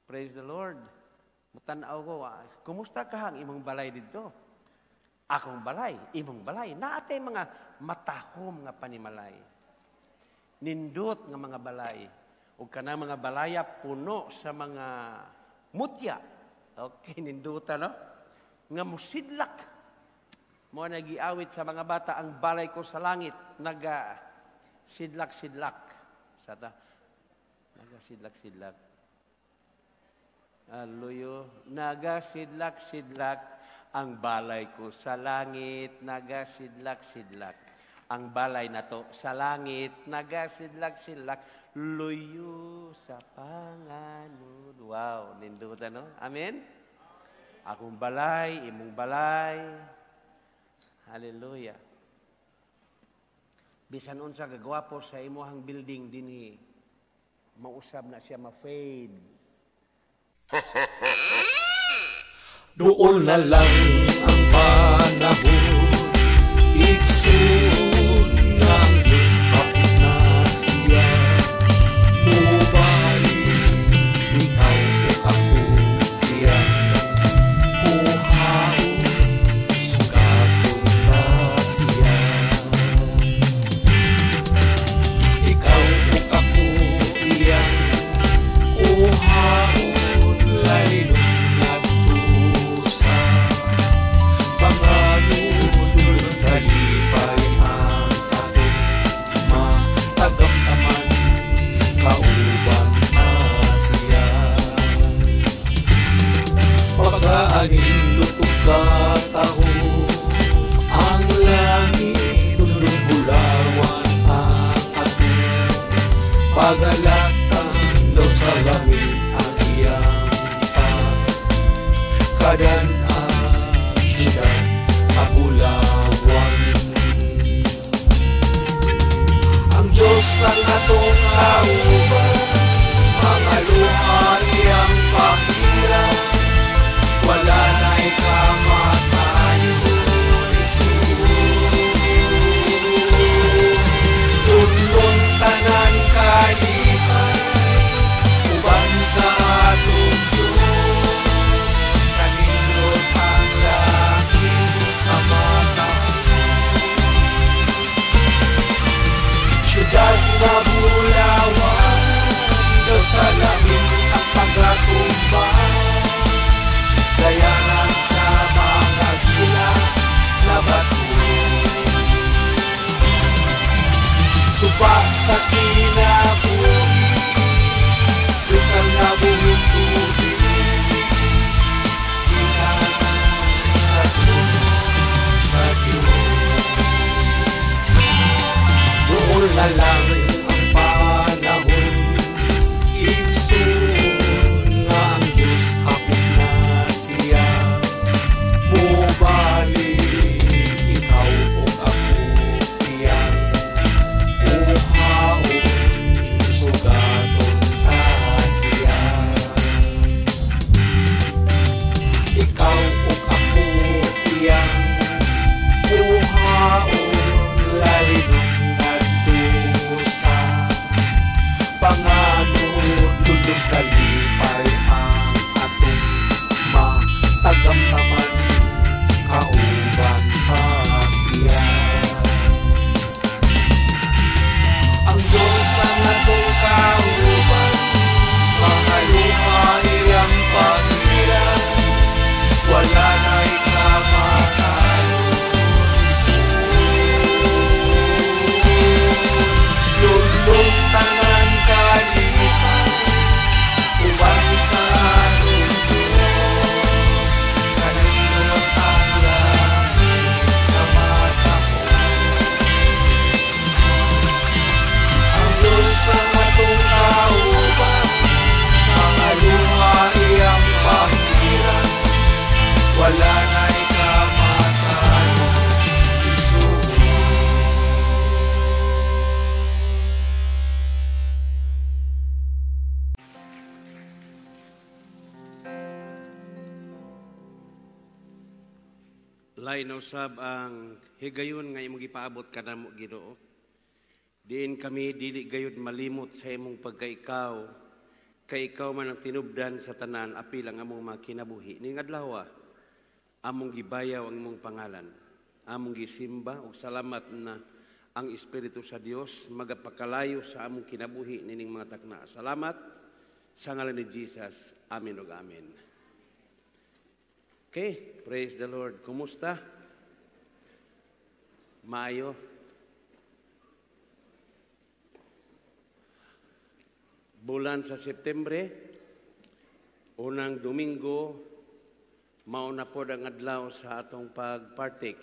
Praise the Lord. Mutanaw ko, kumusta ka ang imong balay didto? Akong balay, imong balay. Naatay mga matahom nga panimalay. Nindot nga mga balay. Ug kanang mga balaya puno sa mga mutya. Okay, ninduta, no? Nga musidlak. Mo nagiawit sa mga bata, ang balay ko sa langit, naga sidlak-sidlak. Sata, naga sidlak-sidlak. Aluyo, naga sidlak-sidlak, ang balay ko sa langit, naga sidlak-sidlak. Ang balay na to sa langit, naga sidlak-sidlak, luyo sa panganod. Wow, ninduta, no? Amen? Akong balay, imong balay. Hallelujah. Bisan unsa kagwapo sa imuhang building dinhi, mausab na siya, ma-fade. Doon na lang ang panahon, igsoon ng Diyos hapit na siya. Mubalik, ikaw o ako iyang kuhaon, sugaton ta siya. Ikaw o ako iyang kuhaon, laynon nagtusa. Panganod, kalipay ang atong matagamtaman, kauban ta siya. Pagkaanindot ug kataho, ang langit tulong bulawan ang atong pagalatan, daw sa langit ang iyang pagkadan-an, siyudad kabulawan. Ang Diyos ang atong kauban, mga luha iyang pahira, wala na'y kamatayon, Isus. Lunlun tanan kalipay, uban sa atong Diyos, kanindot ang langit kamatahon. Siyudad nga bulawan, daw sa langit ang pagkatumba, dayanan sa mga gila na bato. Suba sa kinabuhi, kristal na buhing tubig, gikan sa trono sa Diyos. Doon na lang ang panahon, igsoon nga ang Diyos hapit na siya. Mubalik, ikaw o ako iyang kuhaon, sugaton ta siya. Ikaw o ako iyang kuhaon, laynon nagdusa. Panganod, lulod kalipay ang atong matagamtaman, kauban ta siya. Ang Diyos ang atong kauban, mga luha iyang pahira, wala na'y kamatayon, Isus. Lunlun tanan kalipay, uban sa atong Diyos, kanindot ang langit kamatahon. Ang Diyos ang atong kauban, mga luha iyang pahira, wala na'y kamatayon, Isus. Lain na usab ang higayon nga imong gipaabot kanamo, Ginoo. Diin kami dili gayud malimot sa imong pagkaikaw. Kay ikaw man ang tinubdan sa tanan, apil ang among mga kinabuhi. Ning adlaw, among gibayaw ang imong pangalan. Among gisimba ug salamat na ang Espiritu sa Dios magapakalayo sa among kinabuhi nining mga takna. Salamat sa ngalan ni Jesus. Amen ug amen. Okay, praise the Lord. Kumusta? Maayo. Bulan sa Septembre, unang Domingo, mauna po ang adlaw sa atong pagpartik.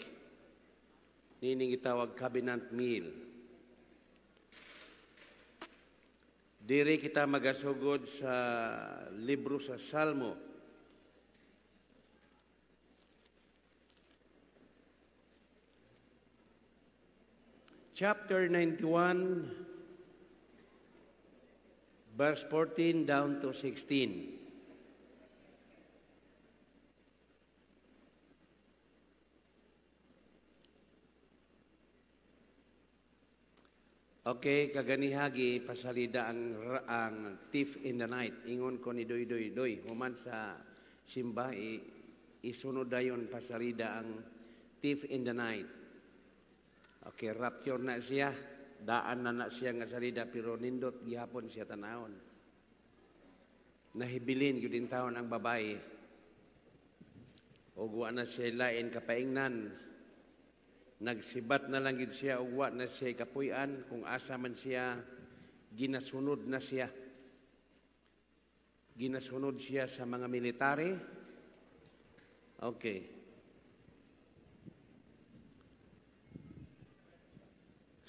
Nining gitawag Covenant Meal. Diri kita magasugod sa libro sa Salmo. Chapter 91, verse 14 down to 16. Okay, kaganihagi pasalida ang Thief in the Night. Ingon ko ni Doy Doy Doy. Human sa simba, isunod dayon pasalida ang Thief in the Night. Okay, rapture na siya. Daan na na siya nga salida, pero nindot gihapon siya tanawon. Nahibilin gyud in taon ang babae. Ug wa na siya lain kapaingnan. Nagsibat na lang gyud siya ug wa na siya kapuy-an kung asa man siya, ginasunod na siya. Ginasunod siya sa mga military. Okay.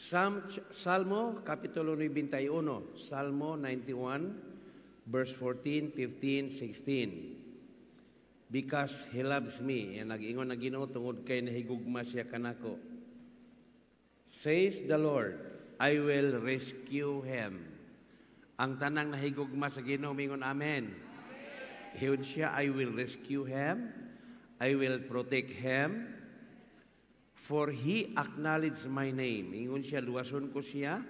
Salmo, Kapitulo 91, Salmo 91, verse 14, 15, 16. Because He loves me. Yan, nag-ingon na Ginoo tungod kay nahigugma siya kanako. Says the Lord, I will rescue him. Ang tanang nahigugma sa Ginoo, mingon amen. Hiyon siya, I will rescue him. I will protect him. For he acknowledged my name. Ingon siya, luwason ko siya,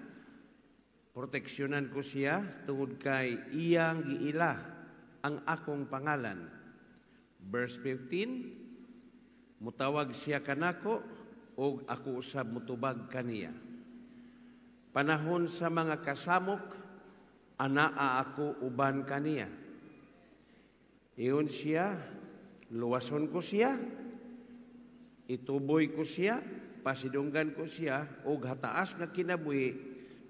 proteksyonan ko siya, tungod kay iyang giila ang akong pangalan. Verse 15, mutawag siya kanako, og ako usab mutubag kaniya. Panahon sa mga kasamok, anaa ako uban kaniya. Ingon siya, luwason ko siya, ituboy ko siya, pasidunggan ko siya, og hataas nga kinabuhi,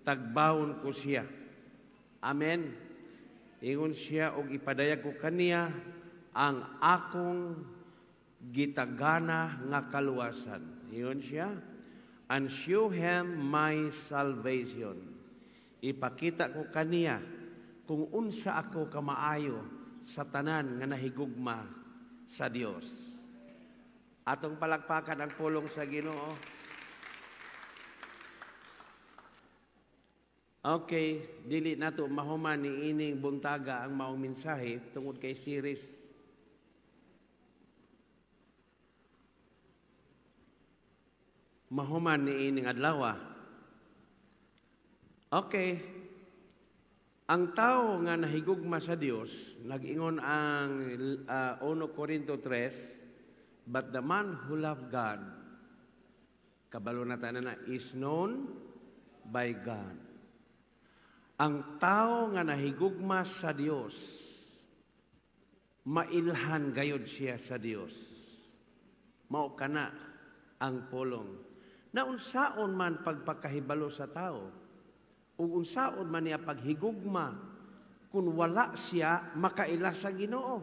tagbawon ko siya. Amen. Ingon siya, og ipadayag ko kaniya ang akong gitagana nga kaluwasan. Ingon siya, and show him my salvation. Ipakita ko kaniya kung unsa ako kamaayo sa tanan nga nahigugma sa Dios. Atong palakpakan ang pulong sa Ginoo. Okay, dili nato mahuman ni ining buntaga ang maong mensahe tungod kay series. Mahuman ni ining adlaw. Okay. Ang tao nga nahigugma sa Dios, nag-ingon ang 1 Corinto 3, but the man who loved God, kabalo na tanan na, is known by God. Ang tao nga nahigugma sa Dios, mailhan gayod siya sa Dios. Mao kana ang pulong. Na unsaon man pagpakahibalo sa tao, ug unsaon man niya paghigugma, kung wala siya makaila sa Ginoo.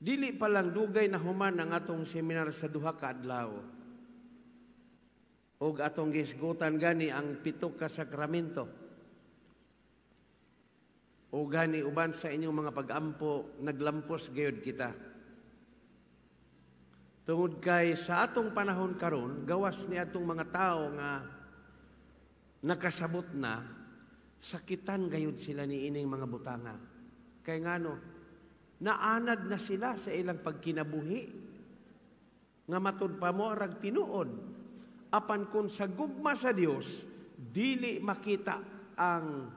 Dili pa lang dugay na human ang atong seminar sa duha ka adlaw. Og atong gisgutan gani ang 7 ka sakramento. O gani uban sa inyong mga pag-ampo, naglampos gayod kita. Tungod kay sa atong panahon karon, gawas ni atong mga tao nga nakasabot na, sakitan gayod sila ni ining mga butanga. Kay ngano, naanad na sila sa ilang pagkinabuhi. Nga matud pa mo arag tinuod Apan kung sa gugma sa Dios, dili makita ang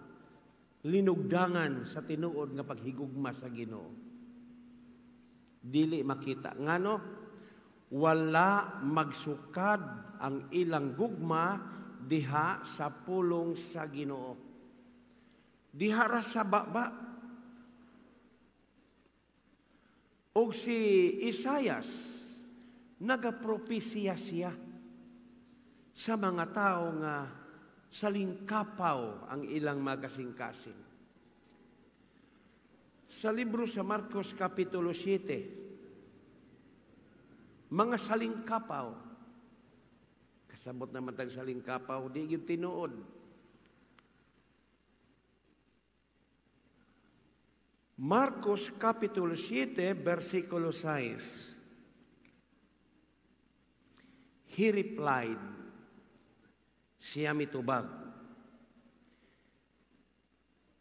linugdangan sa tinuod nga paghigugma sa Ginoo. Dili makita. Ngano? Wala magsukad ang ilang gugma diha sa pulong sa Ginoo. Diha ra sa baba. Og si Isayas, nagapropesiya siya sa mga tao nga salingkapaw ang ilang makasing-kasing. Sa libro sa Marcos Kapitulo 7, mga salingkapaw, kasabot naman tag salingkapaw, di gyud tinuod. Marcos Kapitulo 7, versikulo 6. He replied, siya mitubag.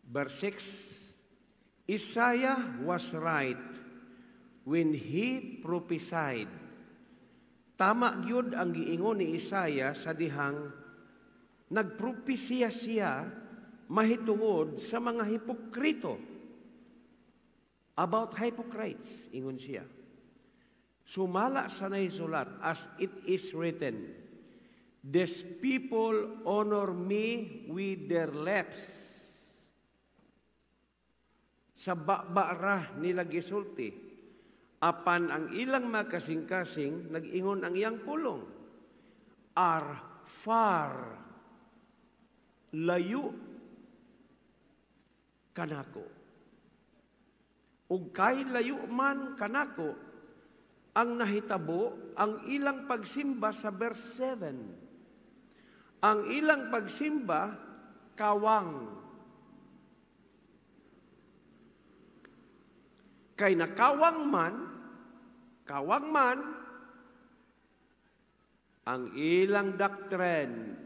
Verse 6, Isaiah was right when he prophesied. Tama gyud ang giingon ni Isaiah sa dihang nagpropesiya siya mahitungod sa mga hipokrito. About hypocrites, ingon siya. Sumala sa nahisulat, as it is written, "These people honor me with their lips." Sa baba ra nila gisulti. Apan ang ilang makasing-kasing, nag-ingon ang iyang pulong, are far, layo kanako. Ug kay layo man kanako, ang nahitabo ang ilang pagsimba sa verse 7. Ang ilang pagsimba, kawang. Kay nakawang man, ang ilang doctrine.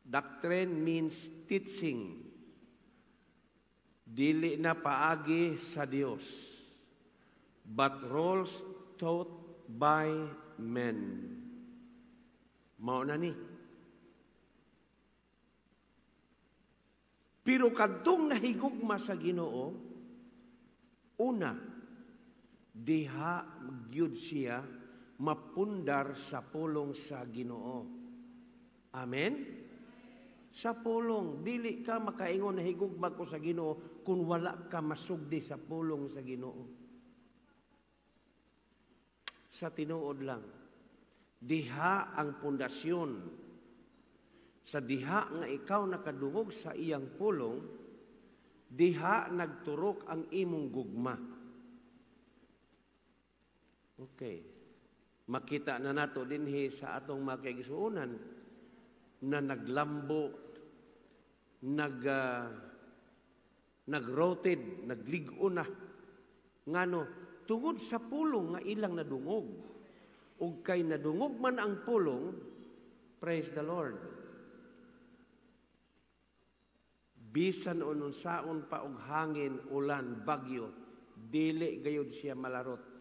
Doctrine means teaching. Dili na paagi sa Dios, but rules taught by men. Mao na ni. Pero kadtong nahigugma sa Ginoo, una, diha gyud siya mapundar sa pulong sa Ginoo. Amen? Sa pulong, dili ka makaingon nahigugma ko sa Ginoo kung wala ka masugdi sa pulong sa Ginoo. Sa tinuod lang, diha ang pundasyon. Sa diha nga ikaw nakadungog sa iyang pulong, diha nagturok ang imong gugma. Okay. Makita na nato dinhi sa atong mga kaigsuonan na naglambo, nagroted, naglig-on na. Ngano, tungod sa pulong nga ilang nadungog. Ug kay nadungog man ang pulong, praise the Lord. Bisan ununsaon pa og hangin, ulan, bagyo, dili gayud siya malarot.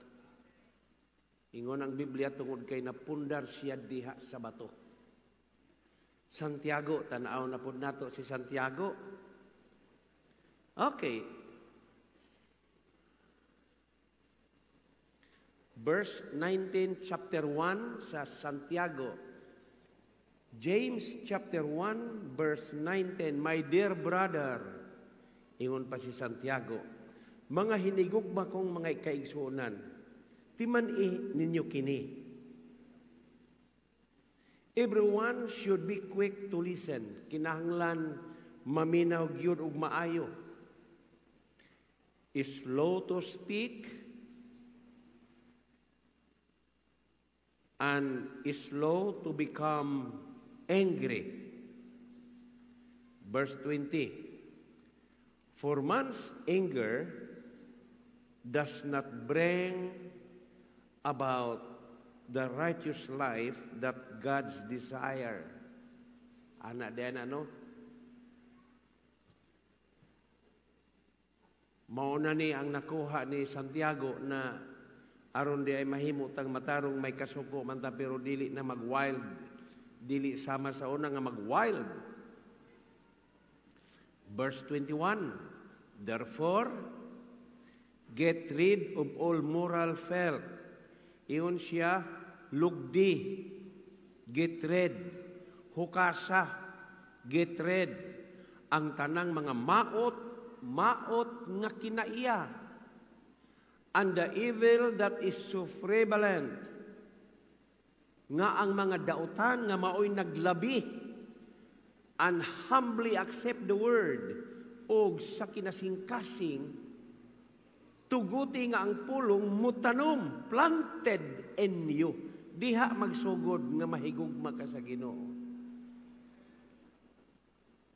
Ingon ang Biblia tungod kay napundar siya diha sa bato. Santiago, tan-aw na pud nato si Santiago. Okay. Verse 19, chapter 1 sa Santiago. James chapter 1, verse 19, "My dear brother," ingon pa si Santiago, "mga hinigugma kong mga kaigsuonan, timan-i ninyo kini. Everyone should be quick to listen." Kinahanglan maminaw gyud og maayo. Slow to speak and slow to become angry. Verse 20. For man's anger does not bring about the righteous life that God's desire. Ana din ano? Mauna ni ang nakuha ni Santiago na Aron di ay mahimo tang matarong, may kasuko man ta pero dili na mag-wild. Dili sama sa una nga mag-wild. Verse 21. "Therefore, get rid of all moral filth." Ingon siya, lugdi, get rid, hukasa, get rid, ang tanang mga maot, maot nga kinaiya, "and the evil that is so prevalent," nga ang mga dautan nga maoy naglabi, "and humbly accept the word," og sa kinasingkasing tuguti nga ang pulong mutanom, planted in you. Diha magsugod nga mahigugma ka sa Ginoo.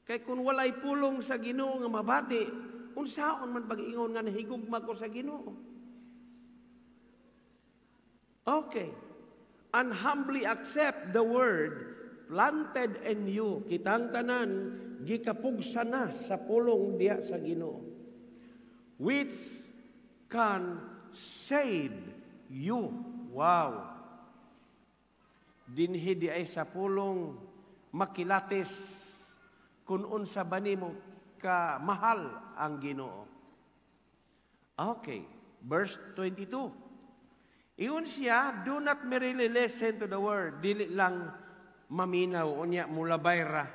Kay kung walay pulong sa Ginoo nga mabati, unsaon man pag-ingon nga nahigugma ko sa Ginoo? Okay. "And humbly accept the word planted in you." Kitang tanan gikapugsa na sa pulong diha sa Ginoo, "which can save you." Wow. Dinhi di ay sa pulong makilatis kung unsa ba nimo ka mahal ang Ginoo. Okay, verse 22. Ingon siya, "Do not merely listen to the word." Dili lang maminaw, unya mulabay ra.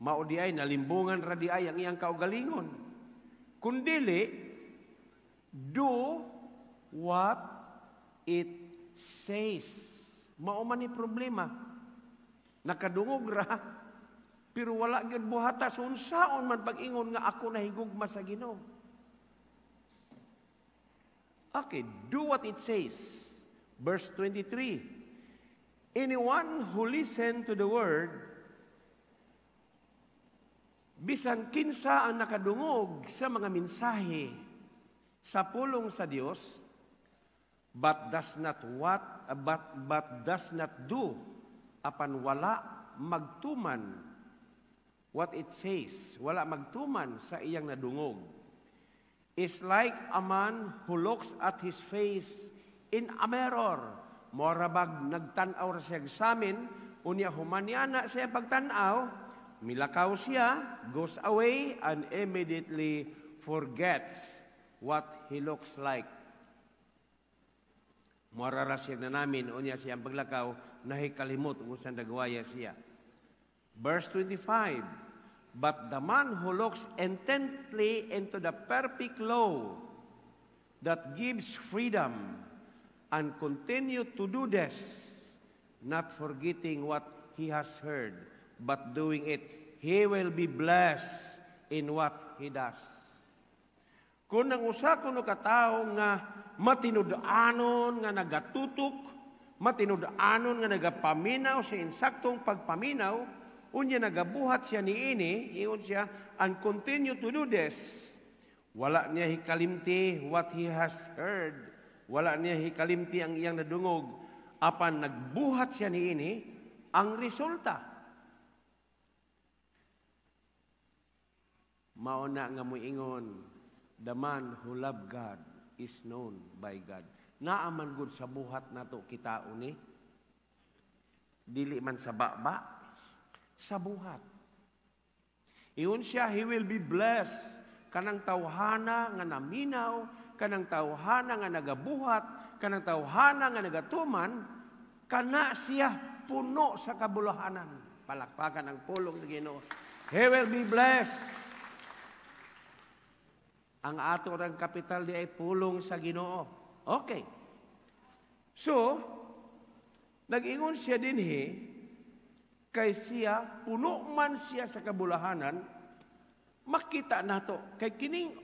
Mao di ay nalimbungan ra di ay ang iyang kaugalingon. Kundili, "do what it says." Mao man ni problema. Nakadungog ra, pero wala gyud buhata. So unsaon man pag-ingon nga ako nahigugma sa Ginoo? Okay, "do what it says." Verse 23. "Anyone who listen to the word," bisan kinsa ang nakadungog sa mga mensahe sa pulong sa Dios, "but does not do," apan wala magtuman, "what it says," wala magtuman sa iyang nadungog, "is like a man who looks at his face in a mirror." Mora bag nagtan-aw ra siya samin, unya human niana siya pagtan-aw, milakaw siya, "goes away and immediately forgets what he looks like. Mora ra siya na namin, unya siyang paglakaw, nahikalimot kung saan nagwaya siya. Verse 25, "But the man who looks intently into the perfect law that gives freedom and continue to do this, not forgetting what he has heard, but doing it, he will be blessed in what he does." Kung ang usa kuno ka tawo nga matinud-anon nga nagatutok, matinud-anon nga nagapaminaw sa insaktong pagpaminaw, unya nagabuhat siya niini, ingon siya, "and continue to do this," wala niya hikalimti what he has heard, wala niya hikalimti ang iyang nadungog, apan nagbuhat siya niini, ang resulta, mao na nga moingon, "The man who love God is known by God." Naa man gud sa buhat nato kita uni. Dili man sa baba, sa buhat. Ingon siya, "He will be blessed." Kanang tawhana nga naminaw, kanang tawhana nga nagabuhat, kanang tawhana nga nagatuman, kana siya puno sa kabulahanan. Palakpakan ang pulong ng Ginoo. He will be blessed. Ang ato rang kapital di ay pulong sa Ginoo. Okay. So, nag-ingon siya dinhi, kay siya, puno man siya sa kabulahanan, makita nato, kay kining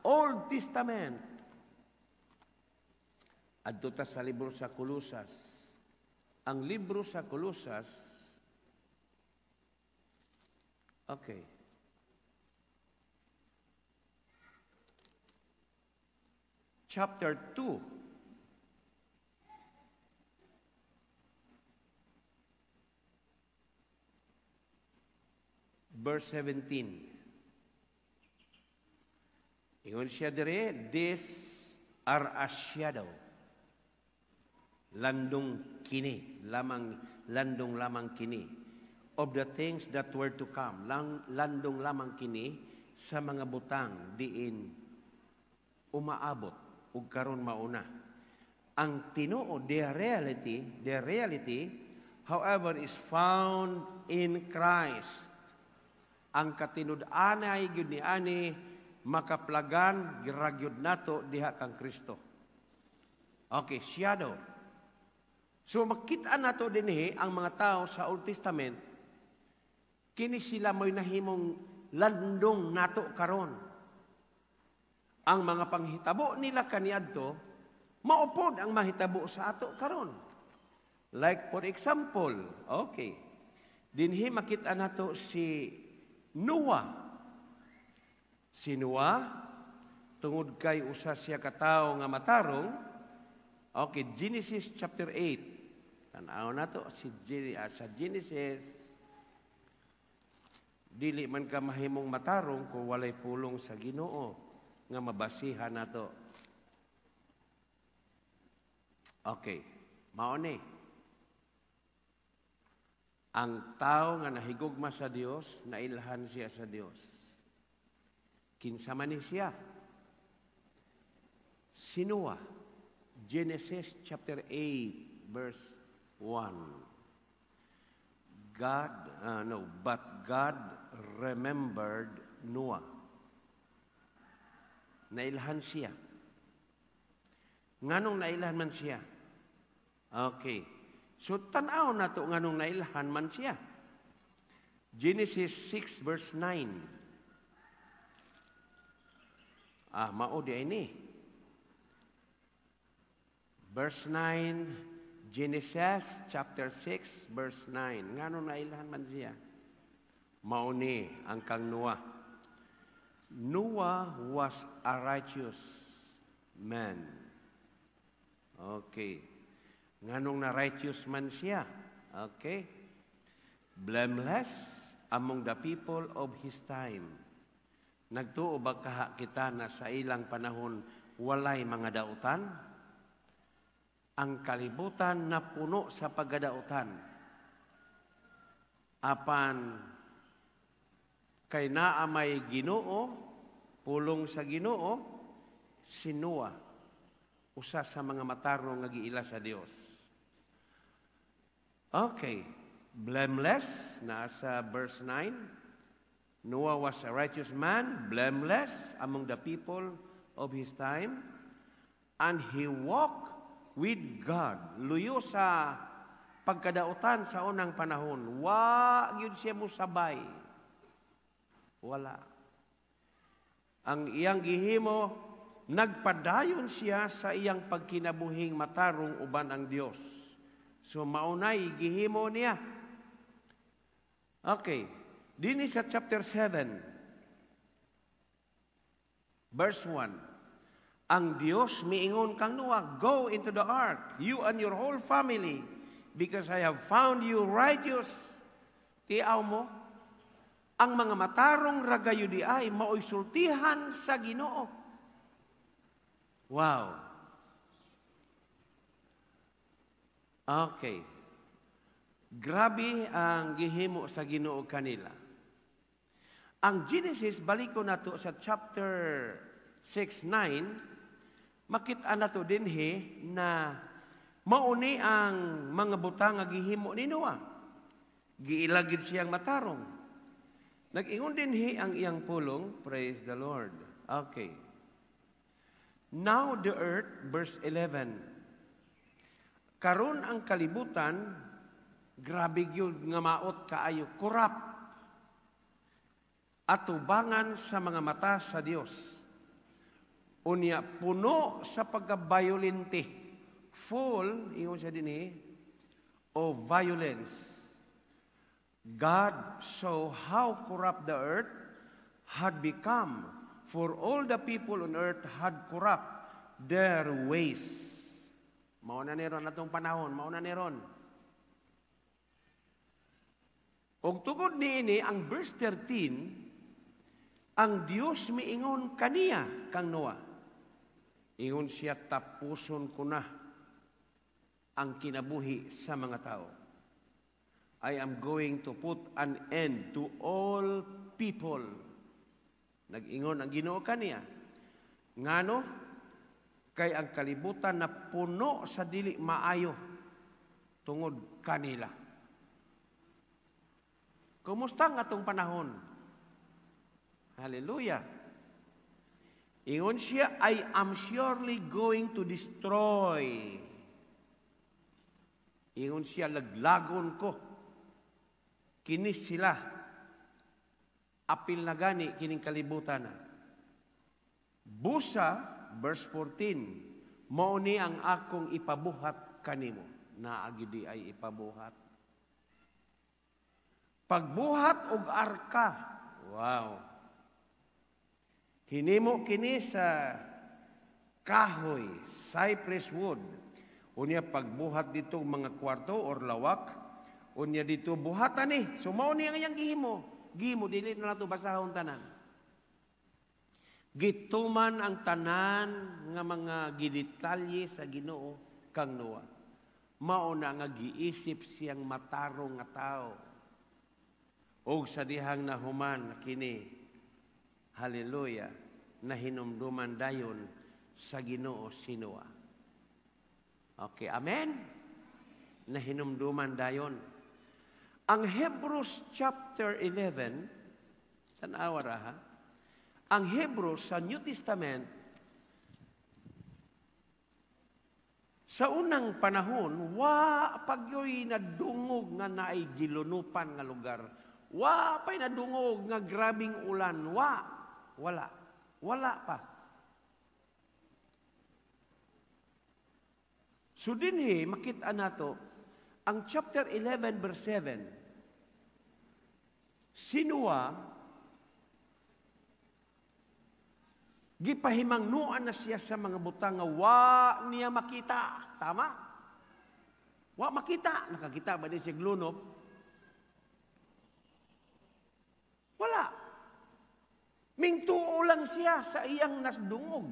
Old Testament, adto ta sa libro sa Kolosas. Ang libro sa Kolosas, okay, chapter 2. Verse 17. Ingon siya dire, "This Are a shadow. Landong kini, lamang landong lamang kini of the things that were to come. Landong lamang kini sa mga butang diin umaabot ug karon mauna. Ang tinuod, the reality, however, is found in Christ. Ang katinud-anay gyud ni ani makaplagan giragyod nato diha kang Kristo. Okay, shadow. So makita nato dinhi ang mga tao sa Old Testament, kini sila mo'y nahimong landong nato karon. Ang mga panghitabo nila kaniadto, maupod ang mahitabo sa ato karon. Like for example, okay. Dinhi makita nato si Noah. Si Noah, tungod kay usa siya ka tawo nga matarong, okay, Genesis chapter 8. Tan-aw nato sa Genesis. Dili man ka mahimong matarong kung walay pulong sa Ginoo nga mabasihan nato. Okay, mao ni. Ang tao nga nahigugma sa Dios, nailhan siya sa Dios. Kinsa man ni siya? Si Noah. Genesis chapter 8 verse 1. God, no, but God remembered Noah. Nailhan siya. Nganong nailhan man siya? Okay. So tan-aw nato nganong nailhan man siya. Genesis 6 verse 9. Ah, mao di ay ni. Verse 9, Genesis chapter 6 verse 9. Ngano nailhan man siya? Mao ni ang kang Noah. Noah was a righteous man. Okay. Nganong na righteous man siya? Okay. Blameless among the people of his time. Nagtuo ba kaha kita na sa ilang panahon walay mga dautan? Ang kalibutan na puno sa pagkadautan. Apan kay naa may Ginoo, pulong sa Ginoo, si Noah, usa sa mga matarong nga giila sa Dios. Okay, blameless, nasa verse 9. Noah was a righteous man, blameless among the people of his time, and he walked with God. Luyo sa pagkadautan sa unang panahon, wa gyud siya musabay. Wala. Ang iyang gihimo, nagpadayon siya sa iyang pagkinabuhing matarong uban ang Dios. So maunay gihimo niya. Okay. Dini sa chapter 7 verse 1. Ang Dios miingon kang Noah, "Go into the ark, you and your whole family, because I have found you righteous." Tiaw mo, ang mga matarong ragayo di ay maoy sultihan sa Ginoo. Wow. Okay. Grabe ang gihimo sa Ginoo kanila. Ang Genesis, baliko nato sa chapter 6:9, makita nato dinhi na mauni ang mga butang nga gihimo ni Noah. Giilagid siyang matarong. Nag-ingon dinhi ang iyang pulong, praise the Lord. Okay. Now the earth, verse 11. Karon ang kalibutan, grabe gyud nga maot kaayo, corrupt. Atubangan sa mga mata sa Dios. Unya puno sa pagka-violente. Full, ingon siya dinhi, of violence. God saw how corrupt the earth had become, for all the people on earth had corrupt their ways. Mao na ni ron atong panahon, mao na ni ron. Og tungod niini ang verse 13, ang Dios miingon kaniya kang Noah. Ingon siya, "Tapuson ko na ang kinabuhi sa mga tao. I am going to put an end to all people." Nag-ingon ang Ginoo kaniya. Ngano? Kay ang kalibutan na puno sa dili maayo tungod kanila. Kumusta ang atong panahon? Hallelujah. Ingon siya, "I am surely going to destroy." Ingon siya, "Laglagon ko. Kini sila. Apil na gani kining kalibutan na. Busa," verse 14, "mao ni ang akong ipabuhat kanimo." Naa gyud diay ipabuhat. Pagbuhat og arka. Wow. Hinimo kini sa kahoy, cypress wood. Unya pagbuhat dito mga kwarto or lawak, unya dito buhatan ni. So mao ni ang iyang gihimo. Gihimo, dili na nato basahon tanan. Gituman ang tanan nga mga gidetalye sa Ginoo kang Noah. Mao na nga giisip siyang matarong nga tao. Og sa dihang nahuman kini, hallelujah, nahinumduman dayon sa Ginoo si Noah. Okay, amen? Nahinumduman dayon. Ang Hebrews chapter 11, tanawa ra ha? Ang Hebrews sa New Testament, sa unang panahon, wa pagyoy nadungog nga naay gilunupan nga lugar. Wa pa'y nadungog nga grabing ulan. Wa. Wala. Wala pa. So dinhi, makita nato, ang chapter 11 verse 7, si Noah, gipahimangnuan na siya sa mga butang nga wa niya makita. Tama? Wa makita. Nakakita ba din siya glunop? Wala. Mingtuo lang siya sa iyang nasdungog.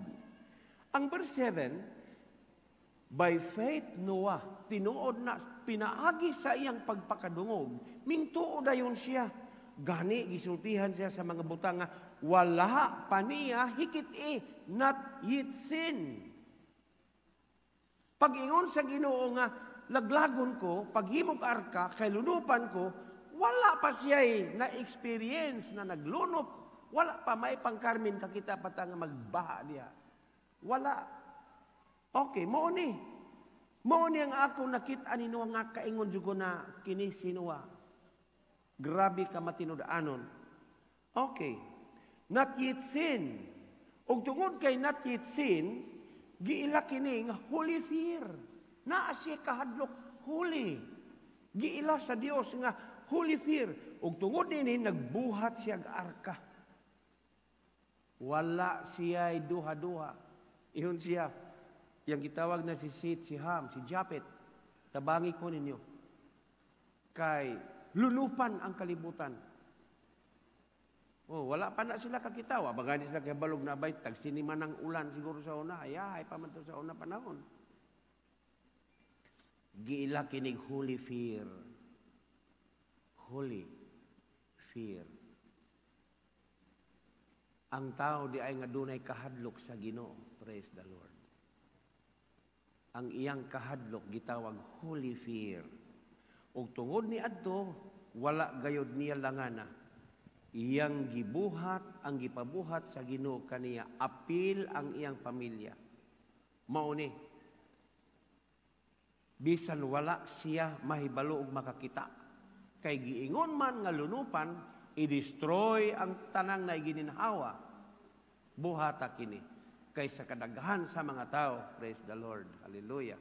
Ang verse 7, by faith Noah, tinuod na pinaagi sa iyang pagpakadungog, mingtuo dayon siya. Gani gisultihan siya sa mga butang nga wala pa niya hikit not yet sin. Pag-ingon sa Ginoo nga laglagon ko, paghimog arka, kay lunupan ko, wala pa siya na experience na naglunop. Wala pa may pangkarmin kakita pa ta nga magbaha diha. Wala. Okay, mao ni. Mao ni ang ako nakita ni Noah nga kaingon jud ko na kini si Noah. Grabe ka matinud-anon. Okay. Not yet sin. Og tungod kay not yet sin, giila kini nga holy fear. Naa siya kahadlok holy. Giila sa Dios nga holy fear. Og tungod nini nagbuhat siya og arka. Wala siya duha-duha. Ihon siya, yang gitawag na si Seth, si Ham, si Japet, tabangi ko ninyo. Kay lulupan ang kalibutan. Oh, wala pa na sila kakita. Wa ba gani sila kay balog na bay tagsinima ng ulan siguro sa una. Ay, pa man to sa una panahon. Giila kinig holy fear. Holy fear. Ang tao di ay nga dunay kahadlok sa Ginoo. Praise the Lord. Ang iyang kahadlok gitawag holy fear. Ug tungod ni adto, wala gayod niya langana. Iyang gibuhat ang gipabuhat sa Ginoo kaniya, apil ang iyang pamilya. Mao ni bisan wala siya mahibalo og makakita. Kay giingon man nga lunupan, i-destroy ang tanang na gininhawa. Buhata kini kaysa kadaghan sa mga tao. Praise the Lord. Hallelujah.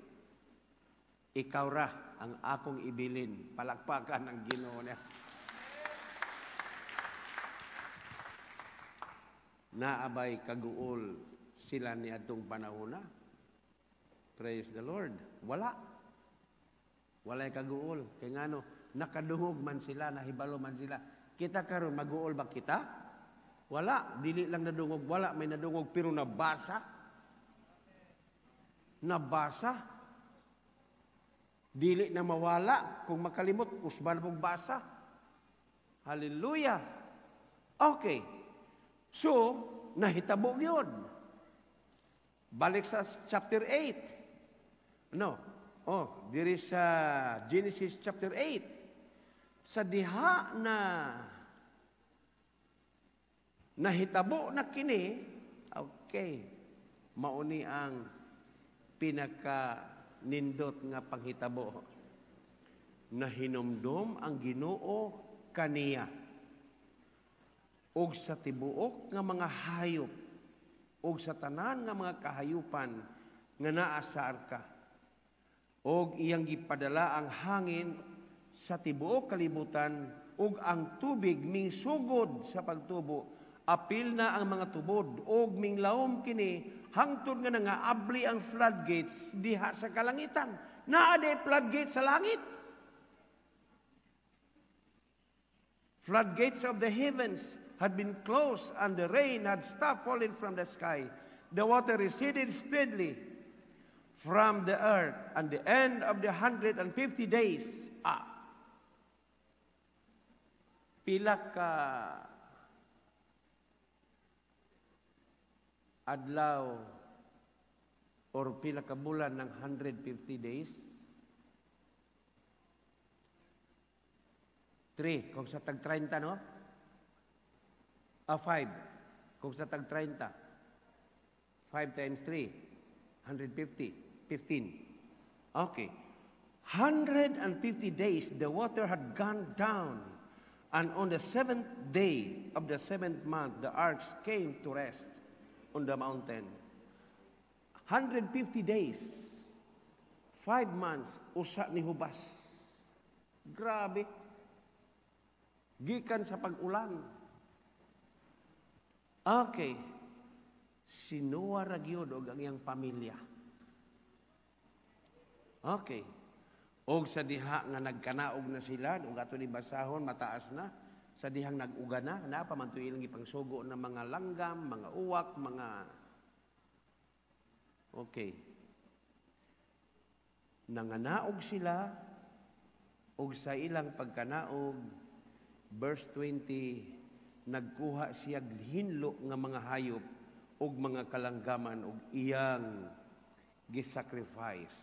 Ikaw ra ang akong ibilin. Palakpakan ang Ginoo niya. Naabay kaguol sila ni atong panahon na. Praise the Lord. Wala. Walay kaguol. Kay ngano, nakadungog man sila, nahibalo man sila. Kita karon maguol ba kita? Wala, dili lang nadungog, wala may nadungog pero nabasa. Nabasa. Dili na mawala. Kung makalimot, usban mong basa. Hallelujah. Okay. So, nahitabo yun. Balik sa chapter 8. No. Oh, diri sa Genesis chapter 8. Sa diha na nahitabo na kini, okay, mauni ang pinaka nindot nga panghitabo. Nahinumdom ang Ginoo kaniya og sa tibuok nga mga hayop og sa tanan nga mga kahayupan nga naa sa arka. Og iyang gipadala ang hangin sa tibuok kalibutan ug ang tubig mingsugod sa pagtubo. Apil na ang mga tubod og minglawom kini hangtod nga nangaabli ang floodgates diha sa kalangitan. Naa day floodgates sa langit. Floodgates of the heavens had been closed and the rain had stopped falling from the sky. The water receded steadily from the earth, and the end of the 150 days. Pila ka adlaw or pila ka bulan ng 150 days? 3, kung sa tag 30, no? 5, kung sa tag 30. 5 times 3, 150, 15. Okay. 150 days, the water had gone down. And on the 7th day of the 7th month, the arks came to rest on the mountain. 150 days, 5 months, usa ni hubas. Grabe. Gikan sa pag-ulan. Okay. Si Noah ra gyud og ang iyang pamilya. Okay. Og sa diha nga nagkanaog na sila, ug ato ni basahon, mataas na. Sa dihang nag-uga na, naa pa man to ilang gipangsugo ng mga langgam, mga uwak, mga... Okay. Nanganaog sila, og sa ilang pagkanaog, verse 20, nagkuha siya hinlo nga mga hayop og mga kalanggaman og iyang gisacrifice,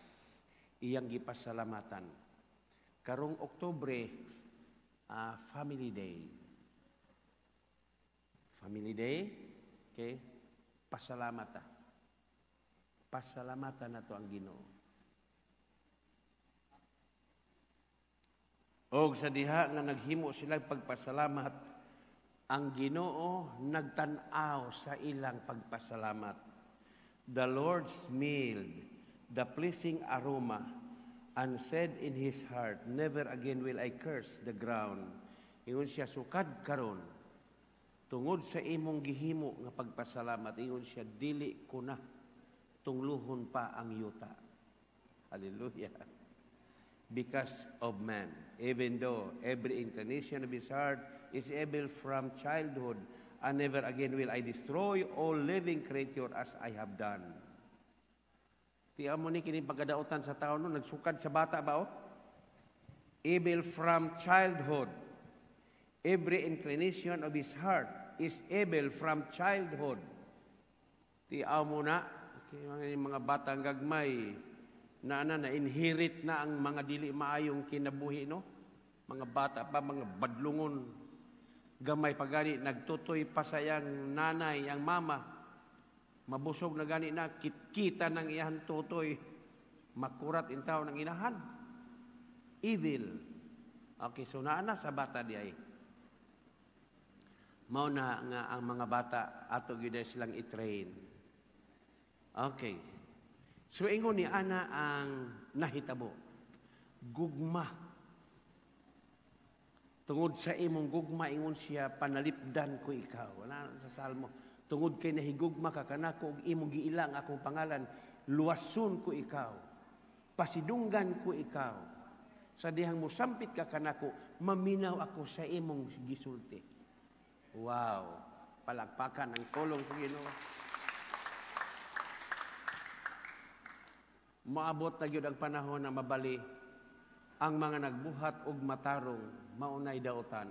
iyang gipasalamatan. Karong Oktubre, Family Day. Family Day, okay? Pasalamata. Pasalamatan na to ang Ginoo. Og sa diha nga naghimo sila pagpasalamat, ang Ginoo nagtan-aw sa ilang pagpasalamat. The Lord smelled the pleasing aroma and said in his heart, never again will I curse the ground. Ingon siya, sukad karon, tungod sa imong gihimo nga pagpasalamat, ingon siya, dili ko na tungluhon pa ang yuta. Hallelujah. Because of man, even though every inclination of his heart is evil from childhood, and never again will I destroy all living creature as I have done. Tiyan mo ni kini pagkadautan sa tao no, nagsukad sa bata ba o? Evil from childhood. Every inclination of his heart is evil from childhood. Tiyan mo na, okay, mga batang gagmay, na na inherit na ang mga dili maayong kinabuhi, no? Mga bata pa, mga badlungon. Gamay pa gani, nagtutoy pa sa iyang nanay, ang mama. Mabusog na gani na, kitkita ng iyang tutoy. Makurat intaw ng inahan. Evil. Okay, so naa na sa bata di ay. Mao na nga ang mga bata, ato gyud silang i-train. Okay. So ingon ni ana ang nahitabo. Gugma. Tungod sa imong gugma, ingon siya, panalipdan ko ikaw. Wala sa Salmo. Tungod kay nahigugma ka kanako ug imong giilang akong pangalan, luwason ko ikaw. Pasidunggan ko ikaw. Sa dihang mosampit ka kanako, maminaw ako sa imong gisulti. Wow. Palakpakan ang tulong sa Ginoo. Moabot na gyud ang panahon na mabali ang mga nagbuhat og matarong maunay dautan,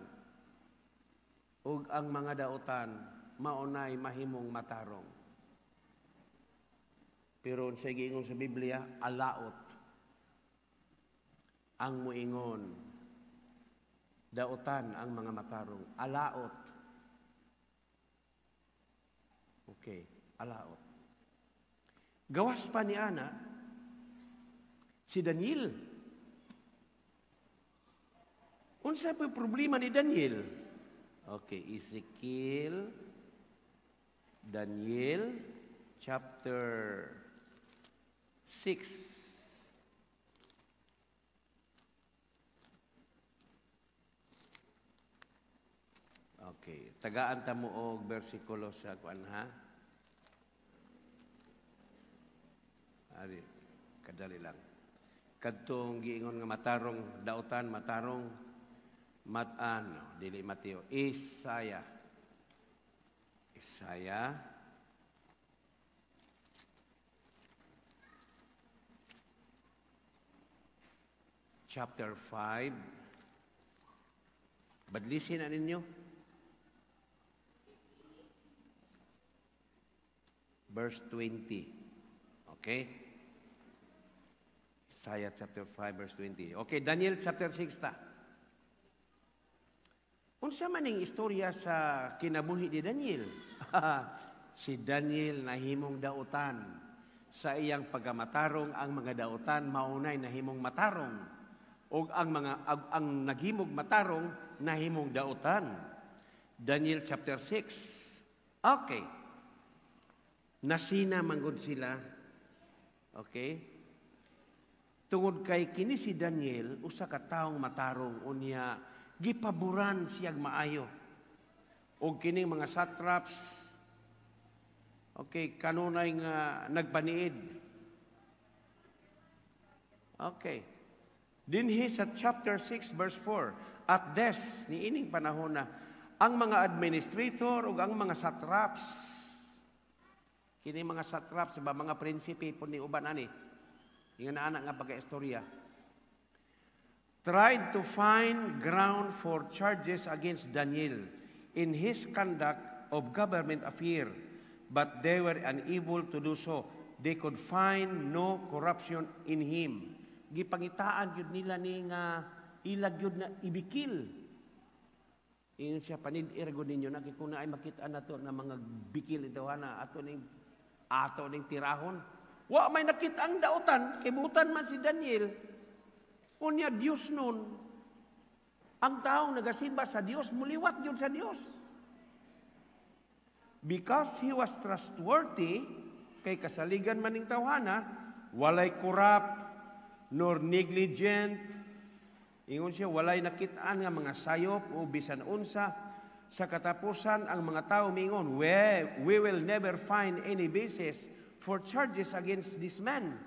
ug ang mga dautan maunay mahimong matarong. Pero unsay giingon sa Biblia, alaot ang muingon dautan ang mga matarong. Alaot. Okay, alaot. Gawas pa ni ana si Daniel. Unsa pa problema ni Daniel? Okay, Ezekiel, Daniel, chapter 6. Okay, tagaan ta mo og bersikulo sa kuan ha. Ari, kadali lang. Kadtong giingon nga matarong dautan, matarong matan, no, dili Mateo, Isaiah. Isaiah chapter 5. Badlisin na ninyo. Verse 20. Okay? Isaiah chapter 5 verse 20. Okay, Daniel chapter 6 ta. Unsa man ning istorya sa kinabuhi ni Daniel? Si Daniel nahimong dautan. Sa iyang pagkamatarong, ang mga dautan maunay nahimong matarong. Og ang mga ang naghimog matarong nahimong dautan. Daniel chapter 6. Okay. Nasina manggod sila. Okay? Tungod kay kini si Daniel usa ka taong matarong, unya gipaboran siyag maayo. Og kining mga satraps, okay, kanunay nga nagpaniid. Okay. Dinhi sa chapter 6 verse 4, at des niining panahon na ang mga administrator ug ang mga satraps, kini mga satraps ba mga prinsipe po ni uban ani, ingon na anak nga pagka-istorya, tried to find ground for charges against Daniel in his conduct of government affair, but they were unable to do so. They could find no corruption in him. Gipangitaan gyud nila ni nga ilag gyud na ibikil. Ingon siya, panid-ir gud ninyo na kung naay makita nato na mga bikil ito na ato ning tirahon. Wa may nakita ang dautan, kay butan man si Daniel. Unya Dios nun. Ang taong nagasimba sa Dios, muliwat yun sa Dios. Because he was trustworthy, kay kasaligan man ning tawhana, walay corrupt, nor negligent. Ingon siya, walay nakitaan nga mga sayop o bisan unsa. Sa katapusan, ang mga tao mingon, we will never find any basis for charges against this man,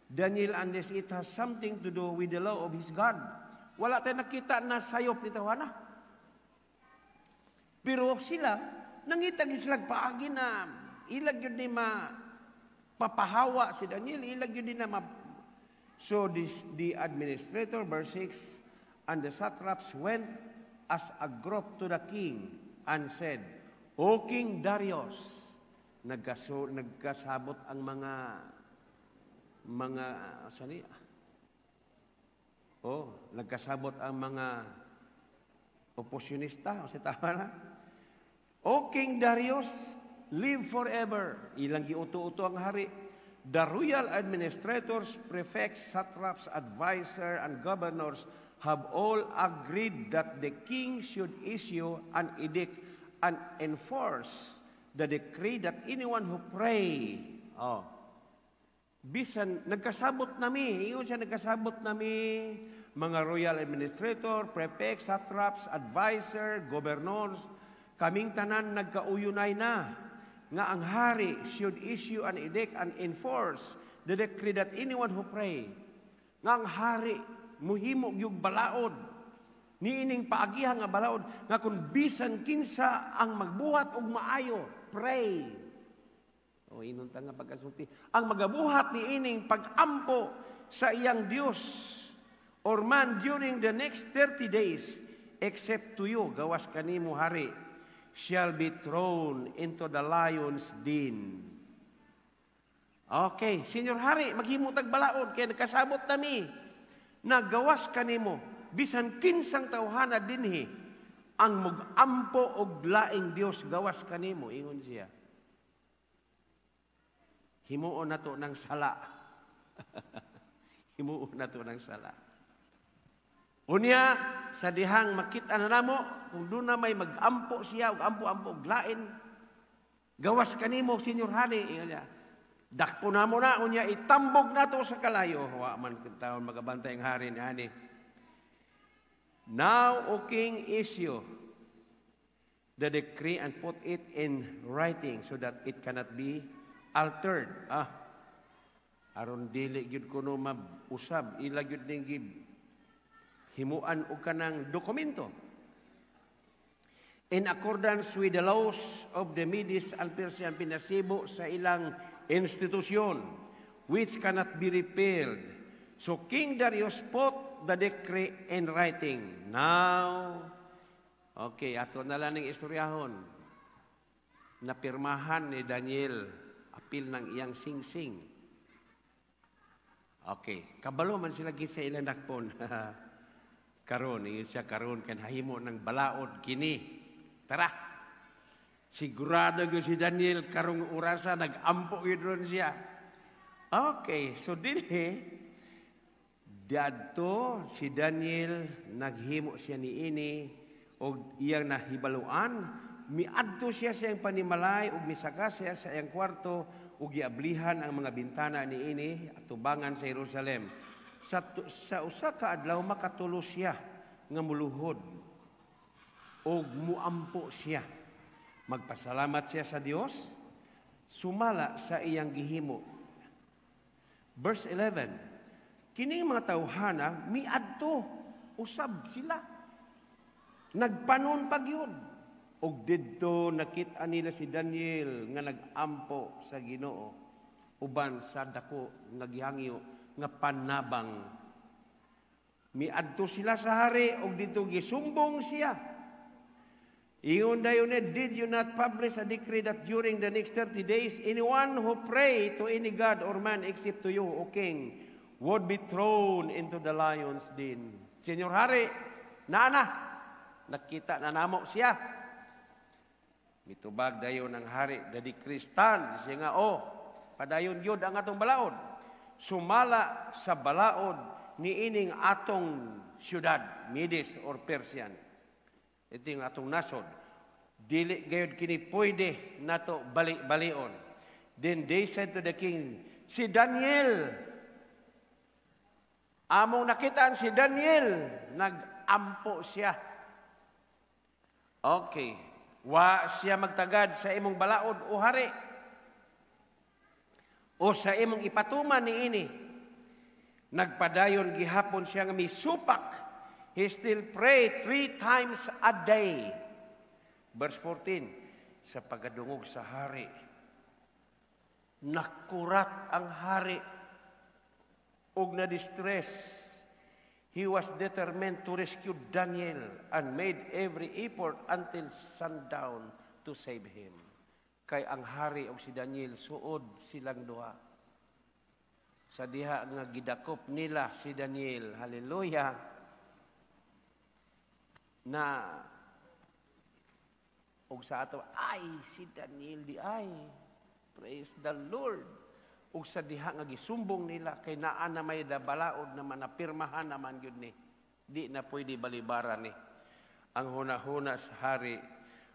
Daniel, unless it has something to do with the law of his God. Wala tayo nakita na sayop ni tawhana. Pero sila, nangita gyud sila paagi na ilag yun ni mapapahawa si Daniel, ilag yun ni na ma. So this, the administrator, verse 6, and the satraps went as a group to the king and said, O King Darius, nagkasabot ang mga sani? Oh, nagkasabot ang mga opositionista, o si tama na. O King Darius, live forever. Ilang giuto-uto ang hari. The royal administrators, prefects, satraps, advisor, and governors have all agreed that the king should issue an edict and enforce the decree that anyone who pray. Oh. Bisan, nagkasabot nami, ingon siya, nagkasabot nami, mga royal administrator, prefects, satraps, advisor, governors, kaming tanan nagkauyunay na, nga ang hari should issue an edict and enforce the decree that anyone who pray, nga ang hari muhimo gyud balaod, niining paagiha nga balaod, nga kung bisan kinsa ang magbuhat og maayo, pray. O inunta nga pagkasulti. Ang magabuhat ni ining pagampo sa iyang Dios or man during the next 30 days, except to you, gawas kanimo, hari, shall be thrown into the lion's den. Okay, Senyor Hari, maghimo tag balaod kay nakasabot nami. Nagawas kanimo bisan kinsang tawhana dinhi ang mugampo og laing Dios gawas kanimo, ingon siya. Himuon nato ng sala. Himuon nato ng sala. Unya, sa dihang makita na namo, kung doon na may mag-ampo siya, og ampo-ampo og lain, gawas kanimo, Senyor Hari, ingon niya. Dakpo na mo na, unya itambog nato sa kalayo. Wa man taon magabantay ang hari ni ani. Now, O king, issue the decree and put it in writing so that it cannot be altered. Ah, aron dili gyud kuno mausab, ila gyud ning gib himuan og kanang dokumento. In accordance with the laws of the Medes and Persian, pinasibo sa ilang institusyon, which cannot be repealed. So King Darius put the decree in writing. Now, okay, ato na lang ng istoryahon. Napirmahan ni Daniel, apil ng iyang singsing. Okay, kabalo man sila gid sa ilang dakpon. Karon, ingon siya karon kan hahimo ng balaod kini. Tara. Sigurado gyud si Daniel karong orasa nagampo gyud ron siya. Okay, so dinhi dadto si Daniel, naghimo siya niini og iyang nahibaluan, miadto siya sa iyang panimalay ug misaka siya sa iyang kwarto ug giablihan ang mga bintana niini atubangan sa Jerusalem. Sa usa ka adlaw makatulo siya nga muluhod og muampo siya. Magpasalamat siya sa Dios sumala sa iyang gihimo. Verse 11. Kining mga tawhana miadto usab sila. Nagpanon pa gyud. Og didto nakit-an nila si Daniel nga nagampo sa Ginoo uban sa dako nga gihangyo nga panabang. Miadto sila sa hari og didto gisumbong siya. Ingon dayon ni, "Did you not publish a decree that during the next 30 days, anyone who pray to any god or man except to you, O king, would be thrown into the lion's den?" Senyor Hari, naana, nakita na namo siya. Mitubag dayon ang hari, "The decree stand." Siya nga, "Oh, padayon yun ang atong balaod. Sumala sa balaod ni ining atong syudad, Medes or Persian. Ito yung atong nasod. Dili gayud kini pwede nato bali-balion." Then they said to the king, "Si Daniel, among nakitaan si Daniel, nagampo siya." Okay. Wa siya magtagad sa imong balaod, o hari, o sa imong ipatuman ni ini. Nagpadayon gihapon siya nga misupak. He still pray three times a day. Verse 14, sa pagkadungog sa hari, nakurat ang hari ug na distress. He was determined to rescue Daniel and made every effort until sundown to save him. Kay ang hari ug si Daniel suod silang duha. Sa diha nga gidakop nila si Daniel, hallelujah, na og sa ato, ay, si Daniel di ay, praise the Lord. Ug sa diha nga gisumbong nila kay naa na may balaod na manapirmahan naman gyud ni. Di na pwede balibaran ni. Ang huna-huna sa hari,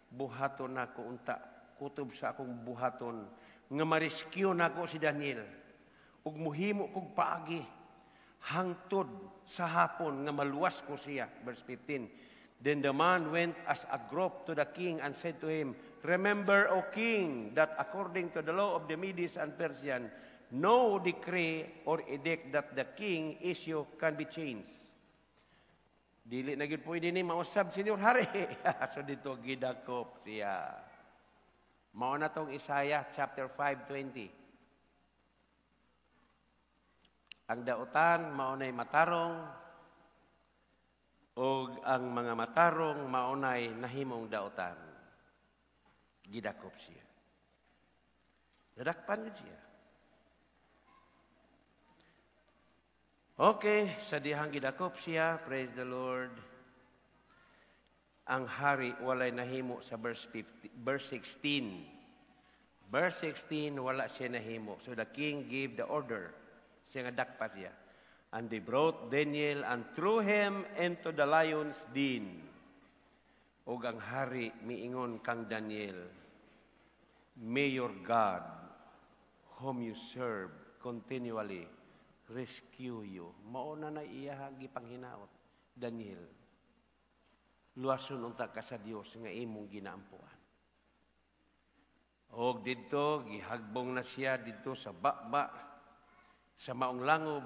buhaton nako unta kutob sa akong buhaton nga ma-rescue nako si Daniel. Ug muhimo kog paagi hangtod sa hapon nga maluwas ko siya. Verse 15. Then the man went as a group to the king and said to him, "Remember, O king, that according to the law of the Medes and Persian, no decree or edict that the king issue can be changed." Dili na gyud pwede ni mausab, Senyor Hari. So dito gidakop siya. Mao na tong Isaiah chapter 5:20. Ang dautan mao nay matarong ug ang mga matarong mao nay nahimong dautan. Gidakop siya. Nadakpan gid siya. Okay, sa dihang gidakop siya, praise the Lord. Ang hari walay nahimo sa verse 50, verse 16. Verse 16, wala siya nahimo. So the king gave the order. Siya nga dakpa siya. And they brought Daniel and threw him into the lion's den. Ug ang hari miingon kang Daniel, "May your God, whom you serve continually, rescue you." Mao na na iya gipanghinaot, "Daniel, luwason unta ka sa Dios nga imong ginaampuan." Og didto gihagbong na siya didto sa baba sa maong langob